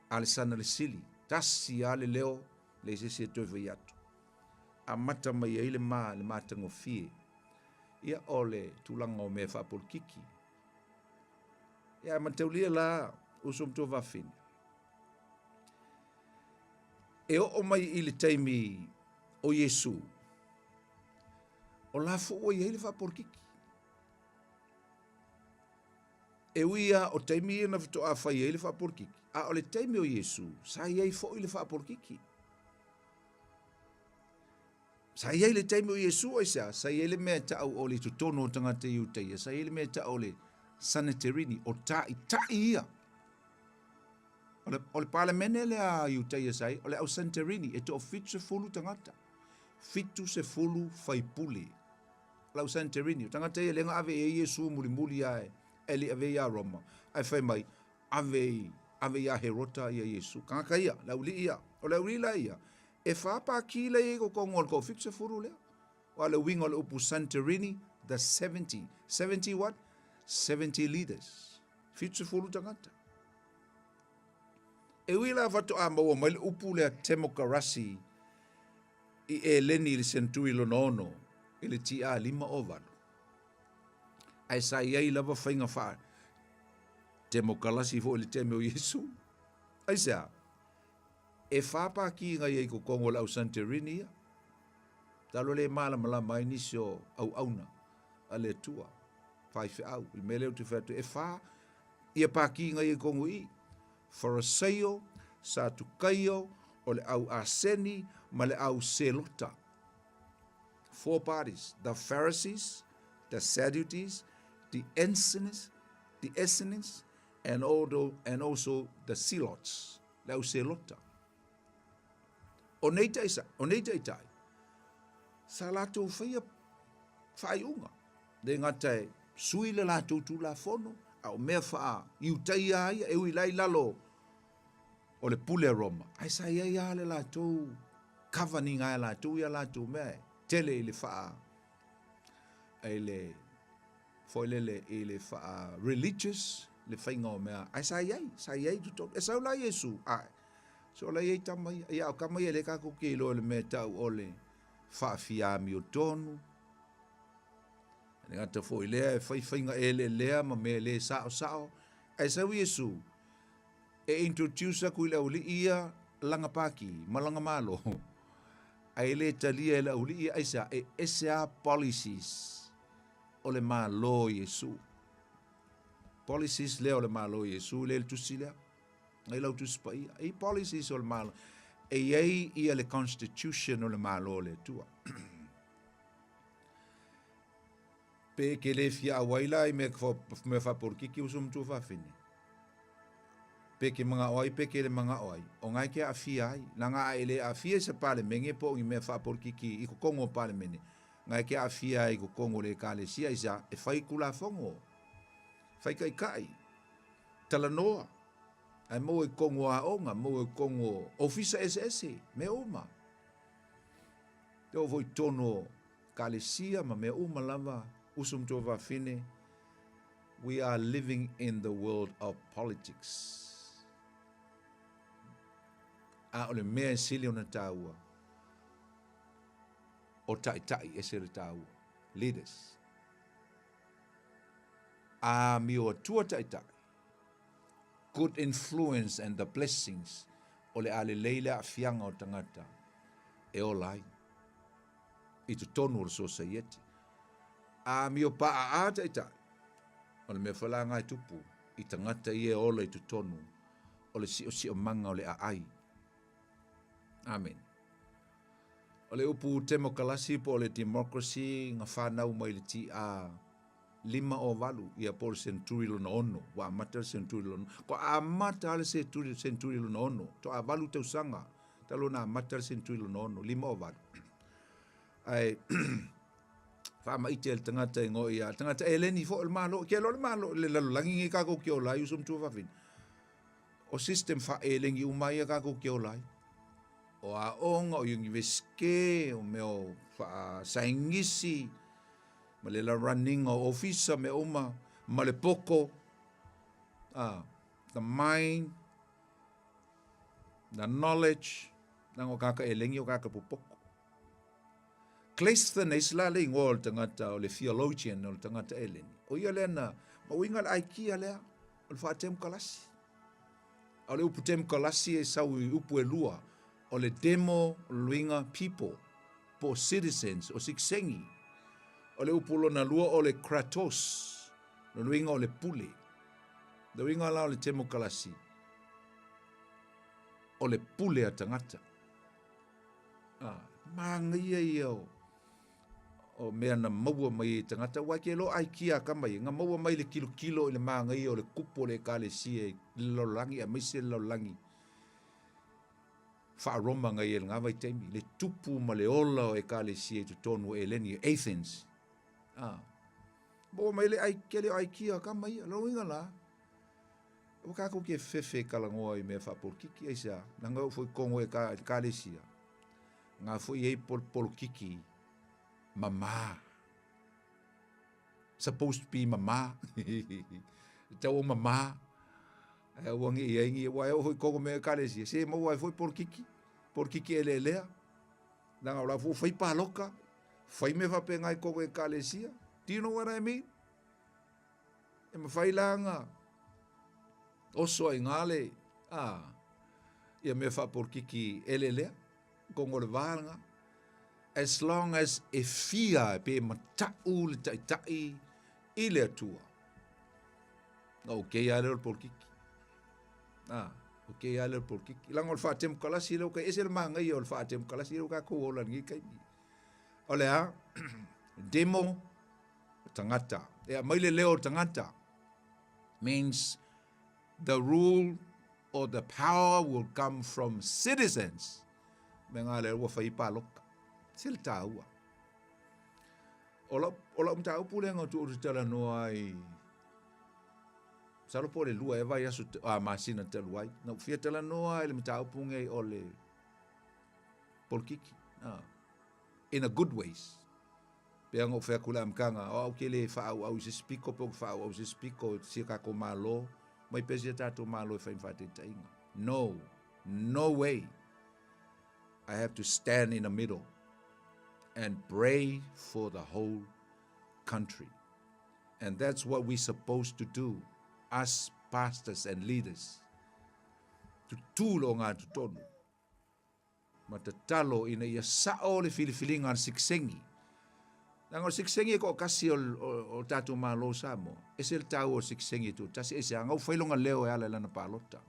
Alesana le Sili. Tasi lava le leo, leai se isi e toe fai atu. Amata mai ai le ma, le matagofie. Ia o le tulaga o mea faapolokiki. Ia ae mataulia la uso ma tuafafine. E oo mai i le taimi o Iesu, o la foi ua i ai le faapolokiki. E ui lava o taimi ia na faatoa fai ai le faapolokiki, a o le taimi o Iesu, sa i ai foi le faapolokiki. Sa i ai le taimi o Iesu aisea? Sa i ai le mea e ta'u o le totonu o tagata Iutaia, sa i ai le mea e ta'u o le Saneterini, o ta'ita'i ia. O le, o le palemene lea a Iutaia sa i ai, o le au Saneterini, e toafitusefulu tagata, fitusefulu faipule. O le au Saneterini, o tagata ia lea na ave i ai Iesu mulimuli ae, ae le i avea ia Roma, ae fai mai, ave i, ave iā Herota ia Iesu. Tagata ia, le auli'i ia. O le auli'i la ia, e whā pākī lea i ai totonu o le toafitusefulu lea. Aua o le uiga o le upu Santorini, the 70. 70 what? 70 leaders. Fitusefulu tagata. E ui la faatoa maua mai le upu lea temokarasi i Eleni i le senturi lona ono i le TA 58. Ae sa i ai lava faiga faa temokalasi foi i le taimi o Iesu. Aisea? E whā pākī ngai ai totonu o le au Santorini ia. Talo le malamalama ai nisi o auauna a le Atua, faifeau, i le mea lea ou te fai atu, e whā ia pākī ngai ai totonu i i. Faraseio, Satukaio, o le au Aseni ma le au Selota. Four parties, the Pharisees, the Sadducees, the Essenes, the Essenes, and, also, and also the Zealots, le au Selota. O nei taisa, o nei taitai, sa latou faia faaiuga. Le gata e sui le latou tulafono, a o mea faa Iutaia ia, e ui la i lalo o le pule a Roma, ae sa i ai lava le latou kavaniga e latou ia latou mea e tele i le faa, i le foi lele i le faa religious le faiga o mea, ae sa i ai, sa i ai i totonu. E sau la Iesu, ae, so la i ai tama ia, ia o tama ia lea tatou te iloa i le mea e tau o le faafiamiotonu, E le gata foi i lea e fai faiga eleelea ma mea e le saosao, ae sau Iesu e introduce atu i le aualii ia lana pākī ma lana malo, ae le talia e le aualii ia, aisea? E ese lava policies o le Malo o Iesu. Policies lea o le Malo o Iesu lea i le tusi lea. Ai lau tusi paia. E i policies o le Malo. E i ai ia le constitution o le Malo o le Atua. Pe ke le fia auai la i mea, mea faapolokiki uso matua fafine. Pe ke maga'o ai pe ke le maga'o ai, o gae ke aafia ai. Laga a e le aafia i se Palemege po o ni mea faapolikiki i kokogu o Palemene, gae ke aafia ai i kokogu o le Ekalesia i sea e fai Tulafono, fai Taitai, talanoa, ae maua i totonu o aoga, maua i totonu o ofisa eseese, mea uma. E oo foi i totonu o Ekalesia ma mea uma lava, uso ma tuafafine, we are living in the world of politics. A o le mea e sili ona taua, o taitai ese le taua, leaders. A amio atua taitai, good influence and the blessings o le a lelei le aafiaga o tagata e ola ai i totonu o le sosaiete. A amio paaa taitai, o le mea foi la lena e tupu i tagata ia e ola i totonu o le siosiomaga o le aai. Amene. O le upu temokalasi po o le democracy na fanau mai le TA 58, ia po o le senturi lona ono, ua amata le senturi lona ono. Ko amata le senturi, senturi lona ono, to a valu tausaga, talu ona amata le senturi lona ono, 58. Ae faamaite le tagata i ngoi a tagata eleni fo le malo, ke lo le malo le lalolagi nge ka ko ke ola i uso mtua fafine. O system fa elengi uma ia ka ko ke ola ai. O aoga, o universite, o mea o faasaingisi, ma le running o ofisa mea uma, ma le poko, the mind, the knowledge, leaga o kāka elengi o kāka popoko. Cleisthenes la le igoa o le tagata o le theologian o le tagata eleni. O ia lea na mauiga le aikia lea o le faatemokalasi. A o le upu temokalasi e sau i upu e lua, o le demo luiga people, po o citizens, o sikisengi. O le upu lona lua o le kratos, le luiga o le pule. Le uiga la o le temokalasi, o le pule a tagata. Ah, māngaia ia o, o mea na maua mai e tagata, aua ke loa aikia ka mai, na maua mai le kilokilo i le māngaia o le kupu o le ekalesia i le lalolagi, aemaise le lalolagi faa-Roma ngai e lena vaitaimi, le tupu ma le ola o ekalesia i totonu o Eleni, Athens. Ah. Maua mai le ai, ke le aikia ka mai, lona uiga la, Ua kākou ke fefe kalagoa i mea faapolikiki, aisea, leaga oo foi kogo e ka, ekalesia, ngā foi ei pol, polokiki mamā. Supposed to be mamā. E tau o mamā. E aua nge i ai ngi, ua e oo foi kogo me ekalesia, se maua ai foi polokiki, polokiki eleelea. Leaga o la foi fai paloka, fai mea faapena i kogo ekalesia. Do you know what I mean? E mawhai la nga oso ai ngā le, a, ia mea whaaporokiki elelea, kongo le vā nga. As long as e fia e pe mata'u le ta'ita'i i le Atua. Na o kei a leo le porokiki. A, o kei a leo le porokiki. Langa o le whaatemokalasi leo kai ese le māngai o le whaatemokalasi leo ka kou ola ngi kai. O le a, demo, tagata. E aumai le leo o le tagata means the rule or the power will come from citizens. Me ngā leo ua whai pāloka. Se le tāua. O lau, o lau mataupu lea ngā tu o te noa ai Masalo po o le lua ea vaiaso a masina talu ai. Na ou fia talanoa i le mataupu nei o le polokiki. Ah. In a good ways. Pei ona ou fai atu i le amataga, o au ke le faaauau i se isi pito pe ou te faaauau i se isi pito i si a tatou Malo, mai pea si a tatou Malo e fai ma faataitaiga. No, no way. I have to stand in the middle and pray for the whole country. And that's what we supposed to do, us pastors and leaders. Tutū lo ngā tutonu. Ma tatalo ina ia sa'o le filifiliga a le sikisengi. Leaga o le sikisengi e to'atasi o, o, o tatou Malo o Samoa. Ese le taua o le sikisengi e tu'atasi, aisea, aga ua fai lona leo e ala i lana palota.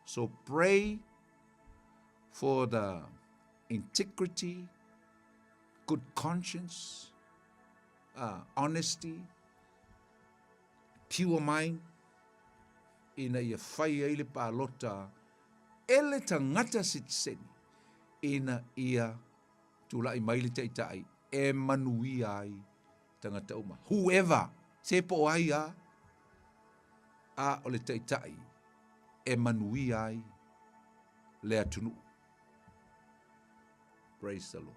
So pray for the integrity, good conscience, honesty, pure mind. ina ia fai ai le palota e le tagata sitiseni ina ia tulai mai le taitai e manuia ai tagata uma. Whoever, se po o ai lava, a o le taitai e manuia ai le atunuu. Praise the Lord.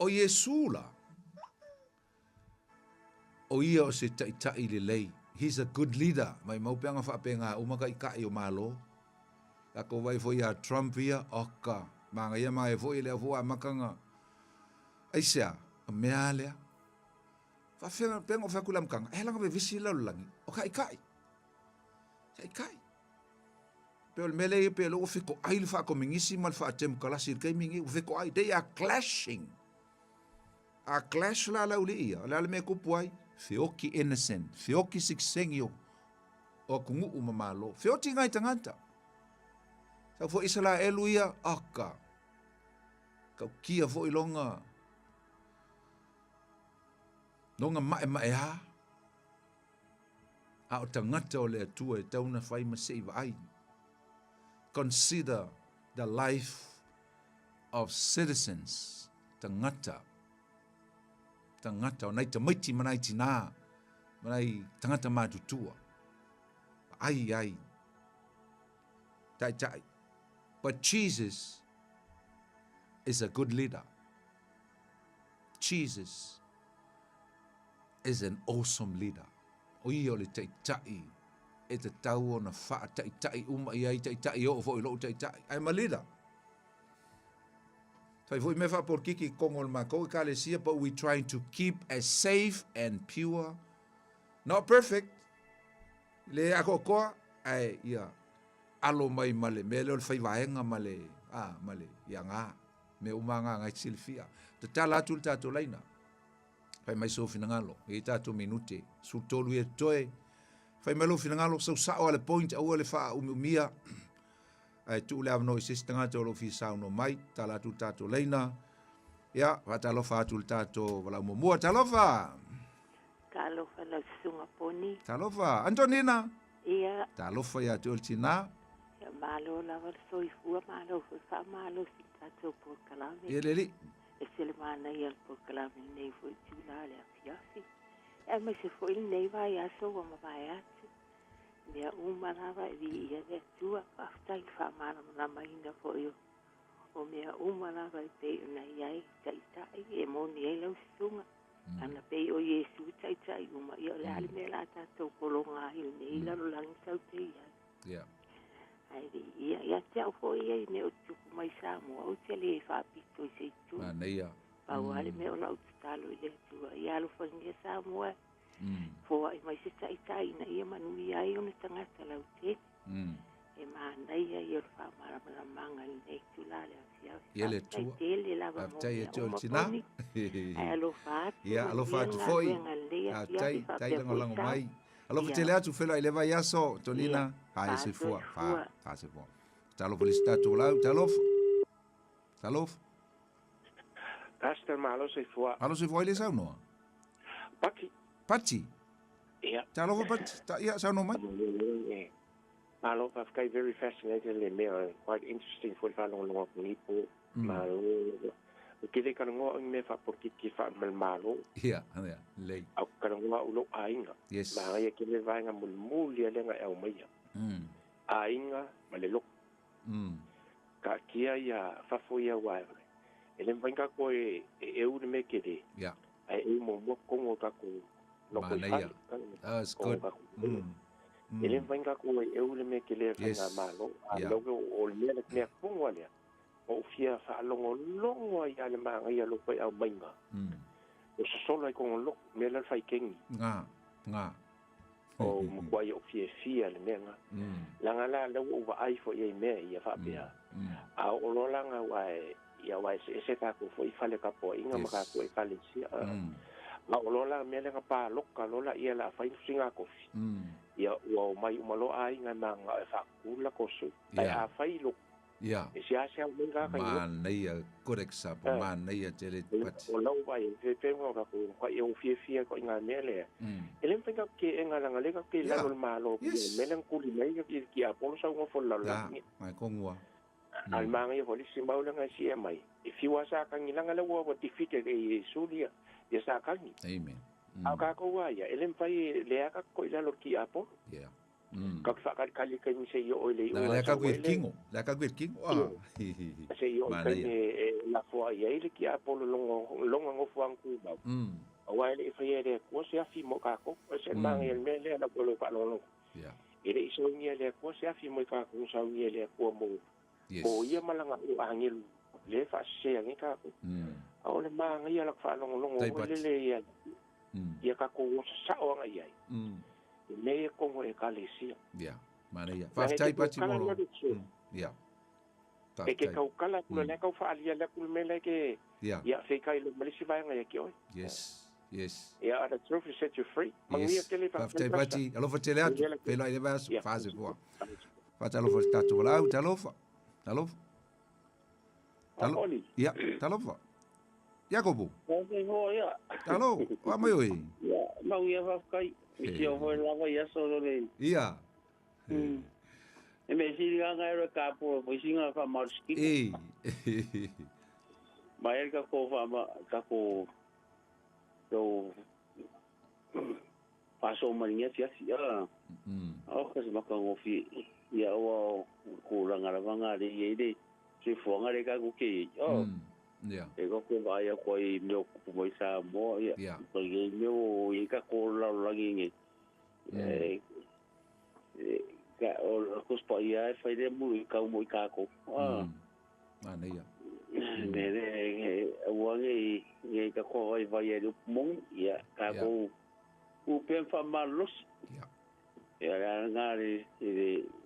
O Iesu la, o ia o se taitai lelei. He's a good leader. Maimau pe ana faapena uma taitai o Malo. Tatou vaai foi ia Trump ia, oka, manaia manaia foi lea foi ua amata ona, aisea, o mea lava lea. Faafefea pe ana ou fai atu i le amataga, e ala ona vevesi le lalolagi, o taitai, taitai. Pei o le mea lea e i ai pei o lea ua fetoai le faakominisi ma le faatemokarasi i le taimi lenei, ua fetoai, they are clashing. A clash la le aualii ia, o le a le mea e tupu ai? Feoti innocent, feoti sitiseni o atunuu ma Malo, feoti nai tagata. Sau foi Isaraelu ia, oka, tautia foi lona, lona ma'ema'eā. A o tagata o le Atua e tatau ona fai ma se i vaai. Consider the life of citizens, tagata, tagata, o nai tamaiti ma nai tinā, ma nai tagata matutua. Vaai ai, taitai. But Jesus is a good leader. Jesus is an awesome leader. O ia o le taitai e tatau ona faataitai uma i ai taitai oo foi i lou taitai. I'm a leader. Fai foi mea faapolokiki i totonu o le matou ekalesia, but we trying to keep as safe and pure, not perfect, le atoatoa, ae ia alo mai ma le mea lea o le fai vaega ma le, a, ma le, ia gā, mea uma lava gā e te silafia. Tatala atu le tatou laina. Fai mai sou finagalo, e i ai tatou minute, 13 ia totoe. Fai mai lou finagalo, sau sao a le point, aua le faaumiumia. Ae tuu le avanoa i se isi tagata o lo o fia saunoa mai, tala atu le tatou laina. Ia, faatalofa atu le tatou valaau muamua. Talofa! Talofa lau susuga Poni. Talofa. Antonina! Ia. Talofa ia te oe le tinā. Ia, malo lava le soifua, malo foi le faamalosi i le tatou polokalame. Ia le alii. Ese le manaia o le polokalame lenei foi itula o le afiafi, aemaise foi lenei vaiaso ua mavae atu. Mea uma lava e viia le Atua. Faafetai i le faamalamalamaina foi o mea uma lava e pei ona i ai taitai e moni ai lau susuga. Ana pei o Iesu taitai uma, ia o le a le mea o le a tatou pologa ai i lenei lalolagi tatou te i ai. Yeah. Ae viia ia te au foi ia i mea o tutupu mai Samoa, ou te le faapito i se itu. Manaia. Pau lava le mea o lau tatalo i le Atua, ia alofagia Samoa, foai mai se taitai ina ia manuia ai ona tagata lautele. E manaia ia o le faamalamalamaga i lenei itula o le afiafi. Ia le Atua. Faafetai tele lava mo Faafetai mea ia te oe le uma tinā. Poni. Ae alofa atu, Ia, alofa manuia atu le foi. galuega lenei afiafi Faafetai, tai faapea foi lagolago sau. mai. Alofa Ia. tele atu, feiloai i le vaiaso, Tonina. Ia, Fa e soifua. Fa, soifua. fa soifua. Talofa le isi tatou lau, talofa. Talofa. Pastor, malo soifua. Malo soifua ai le saunoa. Pati. Pati. Ia. Talofa Pati. Ta, ia, saunoa mai. Malo, faafetai, very fascinating le mea, quite interesting foi le faalogologo atu nei po. Malo. Ou te le talanoa au i mea faapolokiki faale-malo. Ia, ia, lelei. Ae ou te talanoa au i lou aiga. Yes. Manaia tele le vaega mulimuli lea na e aumaia. Aiga ma le lotu. Taatia ia fafo ia aua e le mafai ona tatou e eu le mea tele. Ia. Ae eu muamua totonu o tatou Manaia. That's good. E le mafai ona tatou e eu le mea tele a le faigamalo. A o le mea tonu lava lea, ua ou fia faalogologo ai lava i le manaia o lou toe aumaiga, ua sosolo ai totonu o le lotu, le mea lea o le faikeni. Nga, nga. O matuai ou fiafia i le mea lena. Leaga la lea ua ou vaai foi i ai i mea ia faapea, a oo loa la na aua e, ia aua e eseese tatou foi fale tapuaiga ma tatou ekalesia. A oo loa la mea lea na palota loa laia o le a fai sina tofi, ia ua omai uma loa aiga e mananao e faatutu le latou sui. Ae a fai i lotu, Ia. E seasea mai la ka igoa. Manaia, good example, manaia tele Pati. O lau vaai, e pei ona tatou matua ou fiafia koe i ngā mea lea. E le mafai na ke'ega leaga lea tatou te i lalo o le Malo pei o le mea lea na tuli mai i le tiapolo sau nofo i le lalolagi. Ia, mai kongua. A o le manaia foi le isi mau lea na e si'e mai, e fiu lava Satani leaga lea ua defeated e Iesu ia Satani. Amen. A o tatou lava ia, e le mafai, e lea lava tatou te i lalo o le tiapolo. Ia. Tatou te faatalitali i le taimi se i oo i le iuga o le sau ai lea. Le a kaku i le kingo. Se i oo i le taimi e lafoai ai le tiapolo i lona nofoaga tumau, aua e le i faia e le Atua se afi mo tatou. O se manaia o le mea lea lau Afioga faalogologo. E le i saunia e le Atua se afi mo tatou, na saunia e le Atua mo ia ma lana agelu lea e faasese ai tatou. A o le manaia o lau faalogologo foi lele ia tatou oso sasao agai i ai. I mea ia tonu o Ekalesia. Ia, manaia. Faafetai Pati mo lou. Ia. E ke taukala atu la tau faaalia le atu le mea lea ke ia feitai loa ma le isi vaega ia te oe. Yes. Yes. Ia, the truth will set you free. Manuia tele. Faafetai Pati. Alofa tele atu. Feiloai i le vaiaso. Faasefua. Faatalofa i le tatou valaau. Talofa. Talofa. Talo. Ia, talofa. Iakopo. Talo, wa mai oi. Ia, mau ia faafetai. I te o foi lava i aso lo le. Ia. E me siri nga ngai ro ka po po singa fa marski. E. Ma el ka ko fa ma ka ko to paso maringa sia sia. O ka se maka ngofi ia o ko ranga lava le ye le se fuanga le ka ku ke. O. Yeah. E ko ko vai a ko i meo kupu mai Samoa ia. Yeah. Ko i meo i ka ko lalolagi nge. E ka o ko spa ia e fai le mu i kau mo i kako. Ah. Manaia. Me le ua nge nge ka ko vai vai e lupu mongi ia ka ko u pen fa malosi. Yeah. Ia le nga le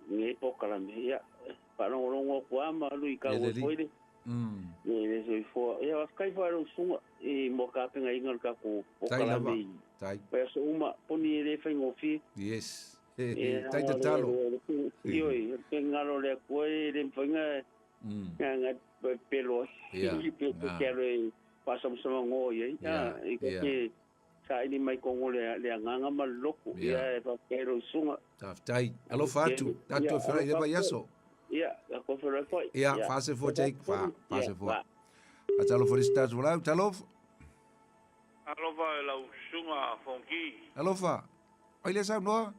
nge pokalame ia. Whalongolongo kua ma lui ka Ia ua le li. foi le. Le le soifua. Ia faafetai foi lau susuga i mo kapenga inga o le tatou Tai lava. pokalame i Tai. vaiaso uma poni e le faigofie. Yes. He, he. Ia Tai o le tatalo. Ioe, o le pengalo le Atua e le mafai ona nga pelo ai. Ia. Pe Nga. te alo e faasamasama ngo i ai. Ia, I ka ia. te saili mai kongo le le agaga ma le loto. Ia. Ia e faafetai lau susuga. Faafetai. Alofa atu. Tatou Ia, feiloai i le alofa atu. vaiaso. Ia, tatou feiloai foi. Ia, faasefua Jake. Fa, faasefua. Ia, Faatalofa i le isi tatou valaau. Talofa. Alofa i lau susuga Fonki. Alofa. Oi le saunoa?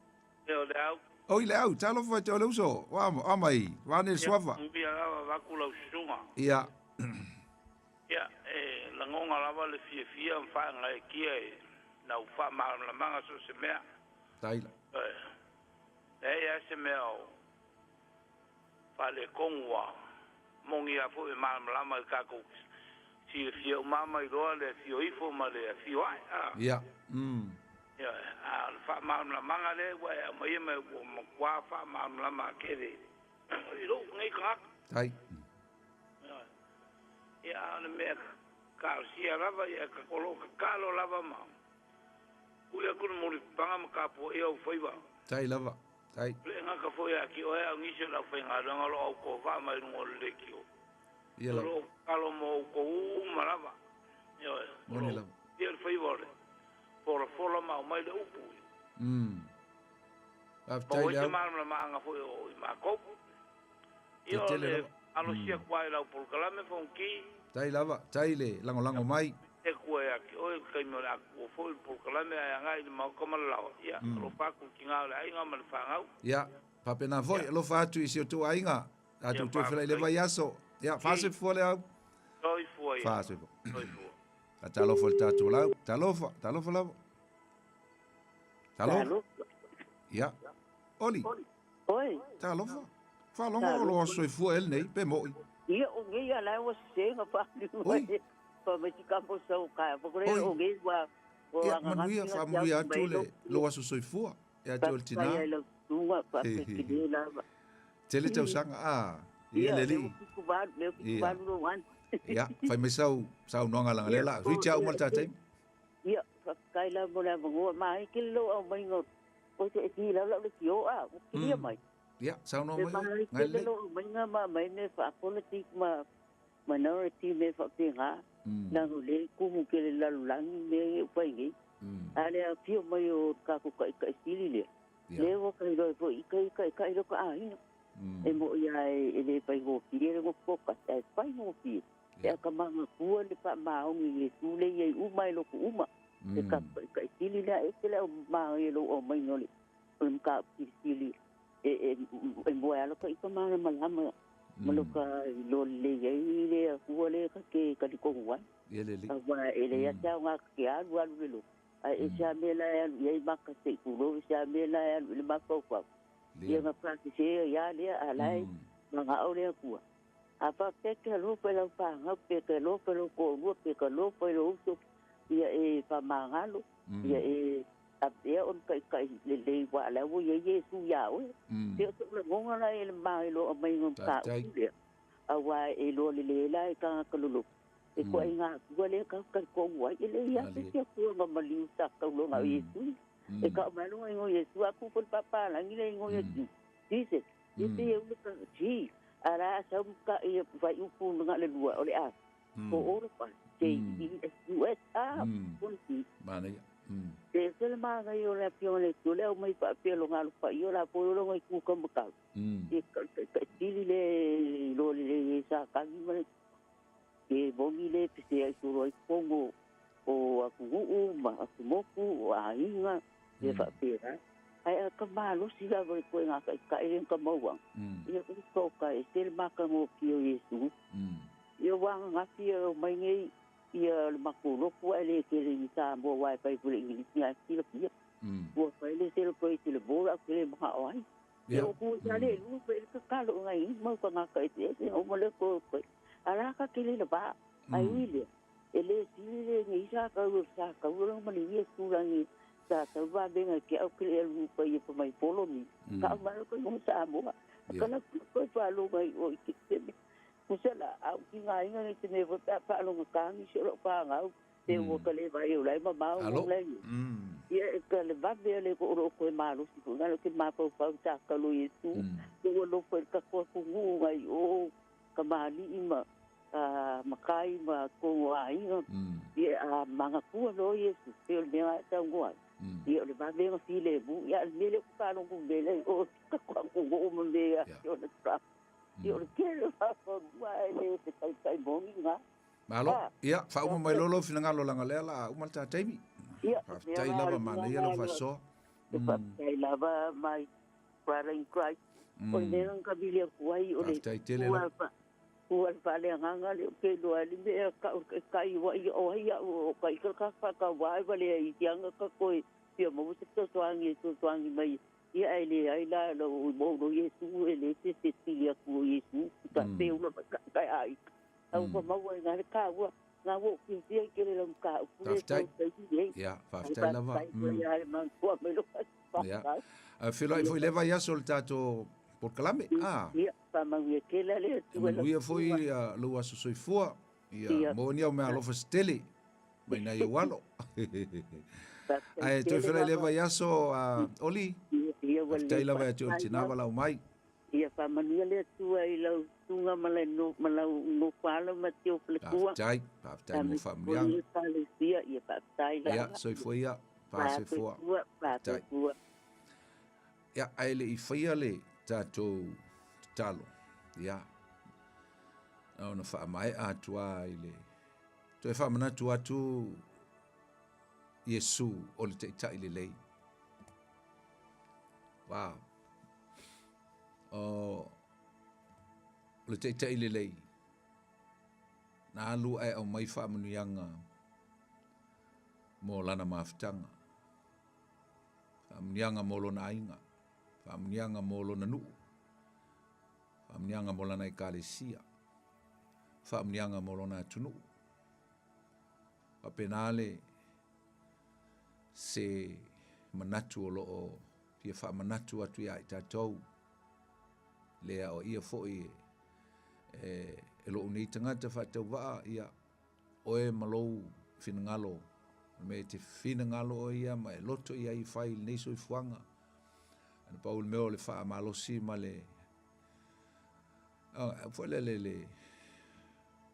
E o le au. Oi le au. Talofa i te o le uso. Wa, wa mai. Wa ne le suafa. Ia, manuia lava vaku lau susuga. Ia. Ia, e lagona lava le fiafia ma faagaeetia i lau faamalamalamaga so o se mea. Taila. E leai lava se mea o faaletonu ua moni lava foi e malamalama i le tatou silafia uma ma iloa le afio ifo ma le afio ae. A. Ia. Ioe, a o le faamalamalamaga lea ua e aumaia mai ua matua faamalamalama tele i lou nei tagata. Tai. Ioe. Ia, a o le mea talosia lava, ia, o lo o tatalo lava ma ui atu le mulipapaga ma tapuaia ou faiva. Tai lava. Tai. Le gata foi ia te oe a o nisi o le aufaigaluega o lo o autovaa mai luga o le leitio. Ia O lava. lo o tatalo mo outou uma lava. Ioe, o Moni lo o lava. ia le faiva o le folafola ma aumai le upu. Faafetai Maua ai le se au. malamalamaaga foi o i matou. Ia Ia o tele le lava. alosia kua i lau polokalame Fonki. Tai lava, tai le lagolago mai. E kua ia te oe i le taimi o le a tuua foi le polokalame ae agai i le maota ma le laoa. Ia, alofa atu i le tiga o le aiga ma le fanau. Ia, faapena foi, alofa atu i si o outou aiga. Tatou Ia, toe feiloai i le faafetai. vaiaso. Ia, faasefua le au. Soifua ia. Faasefua. Soifua. Talofa i le tatou lau. Talofa, talofa lava. Talofa. Talofa. Ia. Oli. Oi. Talofa. Faalogo o loa soifua e lenei, pe moi. Ia, o ngei a lai ua sesega faaliu Oi. mai. Fa mai si ka mo sau ka. Fa kore Oi. o ngei ua ua Ia, angangaki manuia, nga faamanuia siau atu mai le lo. lou aso soifua. Ia te oe le Faafetai ai tina. lau susuga, He, he, he. faafetai lava. Tele tausaga, a. Ia Ia, le lea alii. ua fitu valu, lea ua fitu Ia. valu lou ana. Ia, fai mai sau saunoaga leaga lea Ia, la. o, Reach out ia, uma le tatou taimi. Ia, faafetai lava mo le avanoa. Maai kele lou aumaiga o o se e tilau lau le tio a, ua kilia mai. Ia, saunoa E mai oe. malie Ngai tele lelei. lou aumaiga ma aumai mea faa-politic ma minority mea faapena. Leaga o lea e tumu tele i le lalolagi mea ia ua fai nei. A o le afio mai o le tatou Taitai Sili lea, lea ua tailoa ai foi i tai taitai lota aiga. E moni lava e le faigofie le nofo toatasi, ae faigofie pe a manatua le faamaoni i Iesu lea e i ai uma i lotu uma. Le tatou Taitai Sili lea, e ese le manaia o lou aumaiga o le mataupu silisili e moe lava lota ita malamalama ma lota iloa lelei ai le Atua lea ta te talitonu ai. Aua e leai lava se aoga ta te alu alu i le lotu, ae ese lava mea la e alu i ai maka se i tulou, ese lava mea la e alu i ai le mafaufau. Ia na faasese ai lava lea, a o la e manao le Atua. A faapea e te alofa i lau fanau, pe e te alofa i lou toalua, pe e te alofa i lou uso, ia e faamagalo, ia e avea oe ma taitai lelei aua o la ua i ai Iesu ia oe. Pei o so'u lagona la e ma i lou aumaiga o mataupu lea, aua e iloa lelei ai la e tagata loloto, e ituaiga Atua lea tatou te talitonu ai. E leai lava se isi Atua na maliu sa tauloga o Iesu. E tau mai lona igoa o Iesu, a tu foi le papalagi le igoa o Iesu, Jesus. Ia pei e ula ka G, a la a sau ma ia fuaiupu na o le lua o le A. Po o le pa, J E S U S A, G. Manaia. E ese le manaia o le Afioga i le Atua le aumai faapea lona alo paia o la foi o lona itu taumatau. Ia taitili le iloa lelei e Satani ma le ke moni le pese ai solo ai totonu o atunuu ma atumotu o aiga ia faapena. Ae a ka malosi lava i ituaiga taitai lea na ka mauaga, ia uta o ka ese le matagofie o Iesu. Ia ua ananafi e omai nei ia le matou lotu ae le tele i Samoa aua e fai foi i le Igilisi ae silafia. Ua fai le celebrate i le board ae ou te le manao ai. Ia o tu i le lua pe le tatalo i nai mau tagata eseese ona uma lea toe o A la ka tele le va, ai ui lea, e le sili le nei sa tau sa tau lo ma le ia tūrangi sa tau vavega ke au ke le alu pa ia pa mai follow me. Ka au mai ko mo Samoa. Ka la ko pa lo mai o i te te. Kusela au ki ngā inga nei te mea foi pe a whaalonga kāngi se o lo whāngau. Te ua ka le vai o lai ma mau Alo. lai. Ia e ka le vave le ko ro ko e malosi ko ngalo ke mafaufau sa kalo Iesu. Ua lofo i le katoa atunuu ngai o kamali'i ma makai ma kou aiga. Ia a manatua loa Iesu, pei o le mea e saunoa ai. Ia o le vave na filemu, ia o le mea lea ou te faalogo nei la i o katoa atunuu ma mea ia Donald Trump. Ia o le tele o fafanua ae le o se taitai moni lena. Malo, ia, faauma mai loa lou finagalo leaga o lea o le a uma le ta taimi. Ia, Faafetai lava, manaia lau faasoa. Faafetai lava my brother in Christ. O le mea na vili atu ai o le Faafetai tele lava. ua le faaleagaga lea ou te iloa ai le mea kau kai wa ia o ai au o kai ka ka ka ka wa e wale ai tianga ka koe fia maua se fesoasoani e fesoasoani mai ia ae leai la lo mo lo Iesu e le se se sili atu o Iesu ka pe ula ka ka ai au ka maua i ngā le kāua ngā wo fiafia i kele lau mataupu le Faafetai. tau taimi nei. Ia, faafetai lava. Faafetai foi ia le manatua mai lo Ia. faafetai. Feiloai foi i le vaiaso o le tatou polokalame. Ah. Ia, faamanuia tele le E Atua i lau manuia foi susuga. ia lou aso soifua. Ia, Ia. maua ni au meaalofa se tele mai nai ou alo. Faafetai Ae toe tele feiloai i le lava. vaiaso, Oli. Ia, ua Faafetai lelei lava ia te oe le faafetai tina lava. valaau mai. Ia faamanuia le Atua i lau susuga ma lau ma lau nofoalo ma si ou faletua. Faafetai, faafetai mo Aemaise foi faamanuiaga. le Ekalesia. Ia faafetai Ia, lava. soifua ia, faasoifua. Faasoifua, Faafetai. faasoifua. Ia, ae le i faia le tatou tatalo, ia, na ona faamaea atu lava i le toe faamanatu atu Iesu o le Taitai lelei. Wow. O le Taitai lelei na alu ae aumai faamanuiaga mo lana mafutaga, faamanuiaga mo lona aiga, faamanuiaga mo lona nuu, faamanuiaga mo lana ekalesia, faamanuiaga mo lona atunuu. Faapena le se manatu o lo o fia faamanatu atu ia i tatou, le aoaia foi e, e lou nei tagata faatauvaa, ia, oe ma lou finagalo, o le mea e te finagalo oe ia ma e loto i ai e fai i lenei soifuaga. Na pau le mea o le faamalosi ma le foi lele le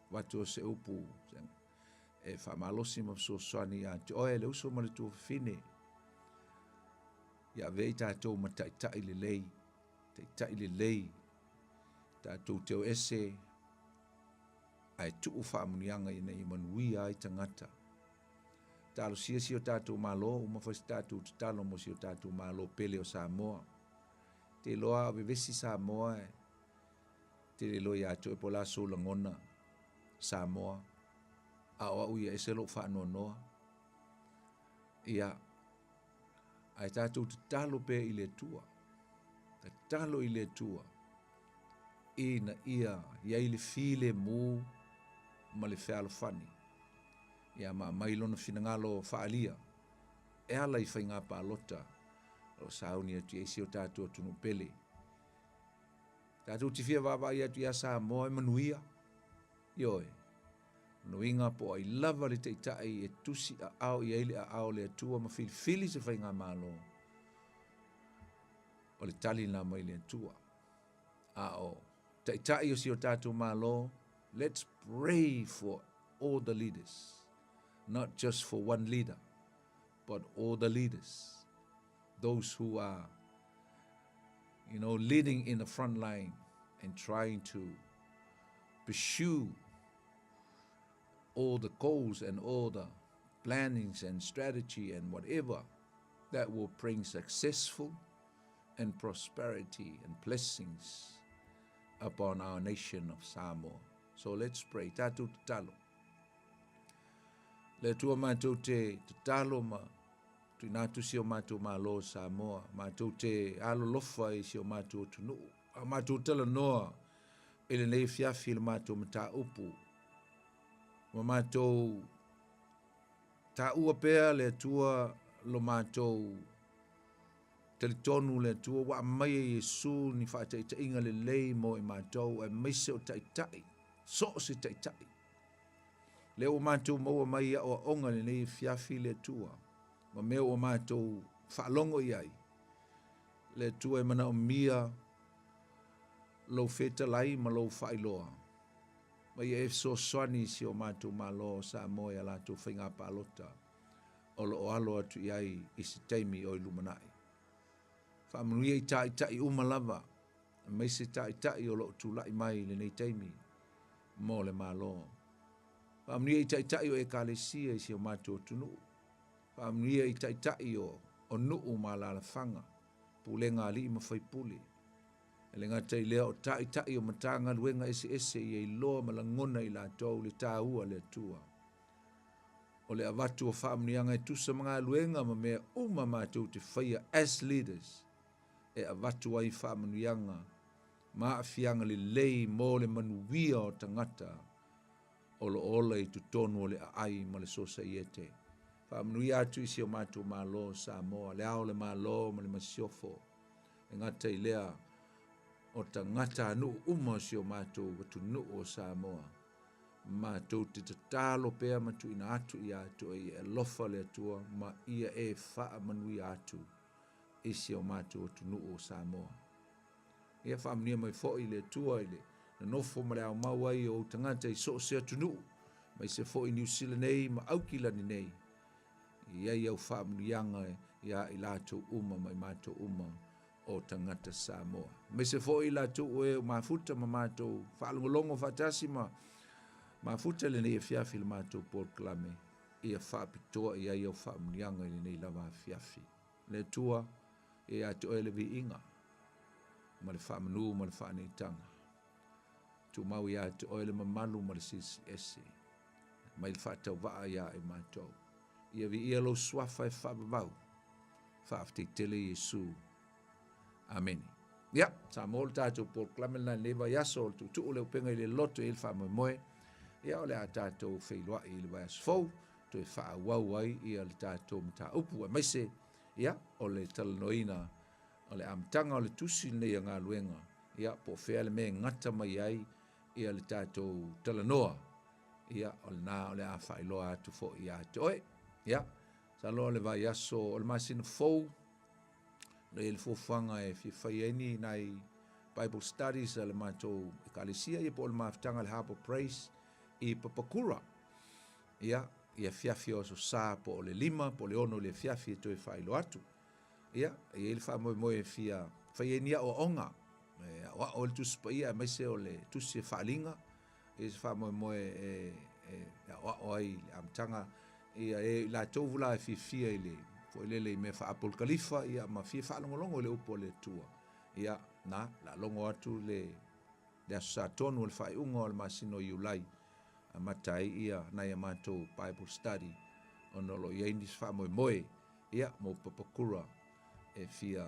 avatu o se upu e faamalosi ma fesoasoani ia te oe le uso ma le tuafafine, ia avea i tatou ma taitai lelei, taitai lelei, tatou te o ese ae tuu faamanuiaga ina ia manuia ai tagata. Talosia si o tatou Malo, uma foi se tatou tatalo mo si o tatou Malo pele o Samoa. Te iloa a o vevesi Samoa e te le iloa ia te oe po o le a sou lagona Samoa, a o au ia ese lou faanoanoa. Ia, ae tatou tatalo pea i le Atua. Tatalo i le Atua ina ia i ai le filemu ma le fealofani. Ia ma aumai lona finagalo faaalia e ala i faiga palota o lo o sauni atu i ai si o tatou atunuu pele. Tatou te fia vaavaai atu ia Samoa e manuia. Ioe. Lona uiga po o ai lava le taitai e tusi aao i ai le aao o le Atua ma filifili se faigamalo, o le tali lena mai le Atua. A o taitai o si o tatou Malo, let's pray for all the leaders, not just for one leader, but all the leaders, those who are, you know, leading in the front line and trying to pursue all the goals and all the plannings and strategy and whatever that will bring successful and prosperity and blessings upon our nation of Samoa. So let's pray. Tātou tatalo. Le Atua mātou te tatalo ma tuina atu si o mātou Malo o Samoa, mātou te alolofa i si o mātou atunuu, a mātou talanoa i lenei afiafi i le mātou mataupu, ma mātou taua pea le Atua lo mātou talitonu le Atua ua aumai e Iesu ni faataitaiga lelei mo i mātou, aemaise o taitai, so o se taitai. Lea ua matou maua mai i aoaoga i lenei afiafi le Atua, ma mea ua matou faalogo i ai, le Atua e manaomia lou fetalai ma lou faailoa, ma ia e fesoasoani i si o matou Malo o Samoa i a latou faiga palota o lo o alo atu i ai i se taimi o i lumanai. Faamanuia i taitai uma lava, aemaise taitai o lo o tulai mai i lenei taimi mo le Malo. Faamanuia i taitai o Ekalesia i si o matou atunuu. Faamanuia i taitai o, o nuu ma alaalafaga, pulega alii ma faipule. E le gata i lea o taitai o Matagaluega eseese ia iloa ma lagona i latou le taua le Atua. O le avatu o faamanuiaga e tusa ma galuega ma mea uma matou te faia as leaders e avatu ai faamanuiaga ma aafiaga lelei mo le manuia o tagata o lo o ola i totonu o le aai ma le sosaiete. Faamanuia atu i si o matou Malo o Samoa, le Ao o le Malo ma le Masiofo, e gata i lea o tagatanuu uma o si o matou atunuu o Samoa. Matou te tatalo pea ma tuuina atu ia te oe ia e alofa le Atua ma ia e faamanuia atu i si o matou atunuu o Samoa. Ia faamanuia mai foi le Atua i le nonofo ma le aomau ai o ou tagata i so o se atunuu, aemaise foi Niu Sila nei ma Aukilani nei, i ai au faamanuiaga ia i latou uma ma i matou uma o tagata Samoa. Aemaise foi i latou o e o mafuta ma matou faalogologo faatasi ma mafuta i lenei afiafi i le matou polokalame, ia faapitoa i ai au faamanuiaga i lenei lava afiafi. Le Atua, ia ia te oe le viiga ma le faamanu ma le faaneetaga. Tumau ia te oe le mamalu ma le silisili ese, mai le faatauvaa ia i matou. Ia viia lou suafa e faavavau. Faafetai tele Iesu. Amene. Ia, sa mo le tatou polokalame lena i lenei vaiaso o le tuutuu le upega i le loto i le faamoemoe. Ia, o le a tatou feiloai i le vaiaso fou, toe faaauau ai ia le tatou mataupu, aemaise ia, o le talanoaina o le amataga o le tusi lenei a galuega, ia, po o fea le mea e gata mai ai ia le tatou talanoa, ia, o lena o le a faailoa atu foi ia te oe. Ia, masalo o le vaiaso o le masina fou, Lo i ai le fuafuaga e fia fai ai ni nai Bible studies a le matou ekalesia ia po o le mafutaga a le Harbour Praise i Papakura. Ia, i afiafi o aso Sa po o le 5 po o le 6 i le afiafi e toe faailoa atu. Ia, e i ai le faamoemoe e fia fai ai ni aoaoga, e aoao ai le Tusi Paia aemaise o le Tusi e Faaaliga, e se faamoemoe e, e aoao ai i le amataga ia e i latou la e fiafia i le foi lele i mea faa-apolikalifa ia ma fia faalogologo i le upu a le Atua. Ia, na, la logo atu le le Aso Sa tonu o le faaiuga o le masina o Iulai, amata ai ia nai a matou Bible study ona o lo o i ai nisi faamoemoe ia mo Papakura e fia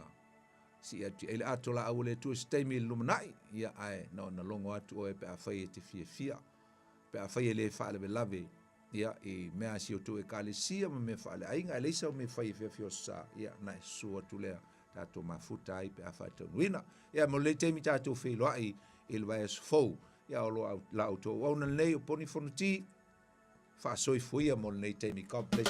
sii atu i ai le ato laau o le Atua i se taimi i le lumanai, ia ae na ona logo atu oe pe afai e te fiafia, pe afai e le faalavelave ia i mea a si outou ekalesia ma mea faaleaiga, ae leai sau mea e fai e fiafia o sa, ia na e susu atu lea tatou mafuta ai pe a faataunuina. Ia mo lenei taimi tatou feiloai i le vaiaso fou, ia o lo la outou auauna lenei o Poni Fonoti, faasoifuia mo lenei taimi. God bless.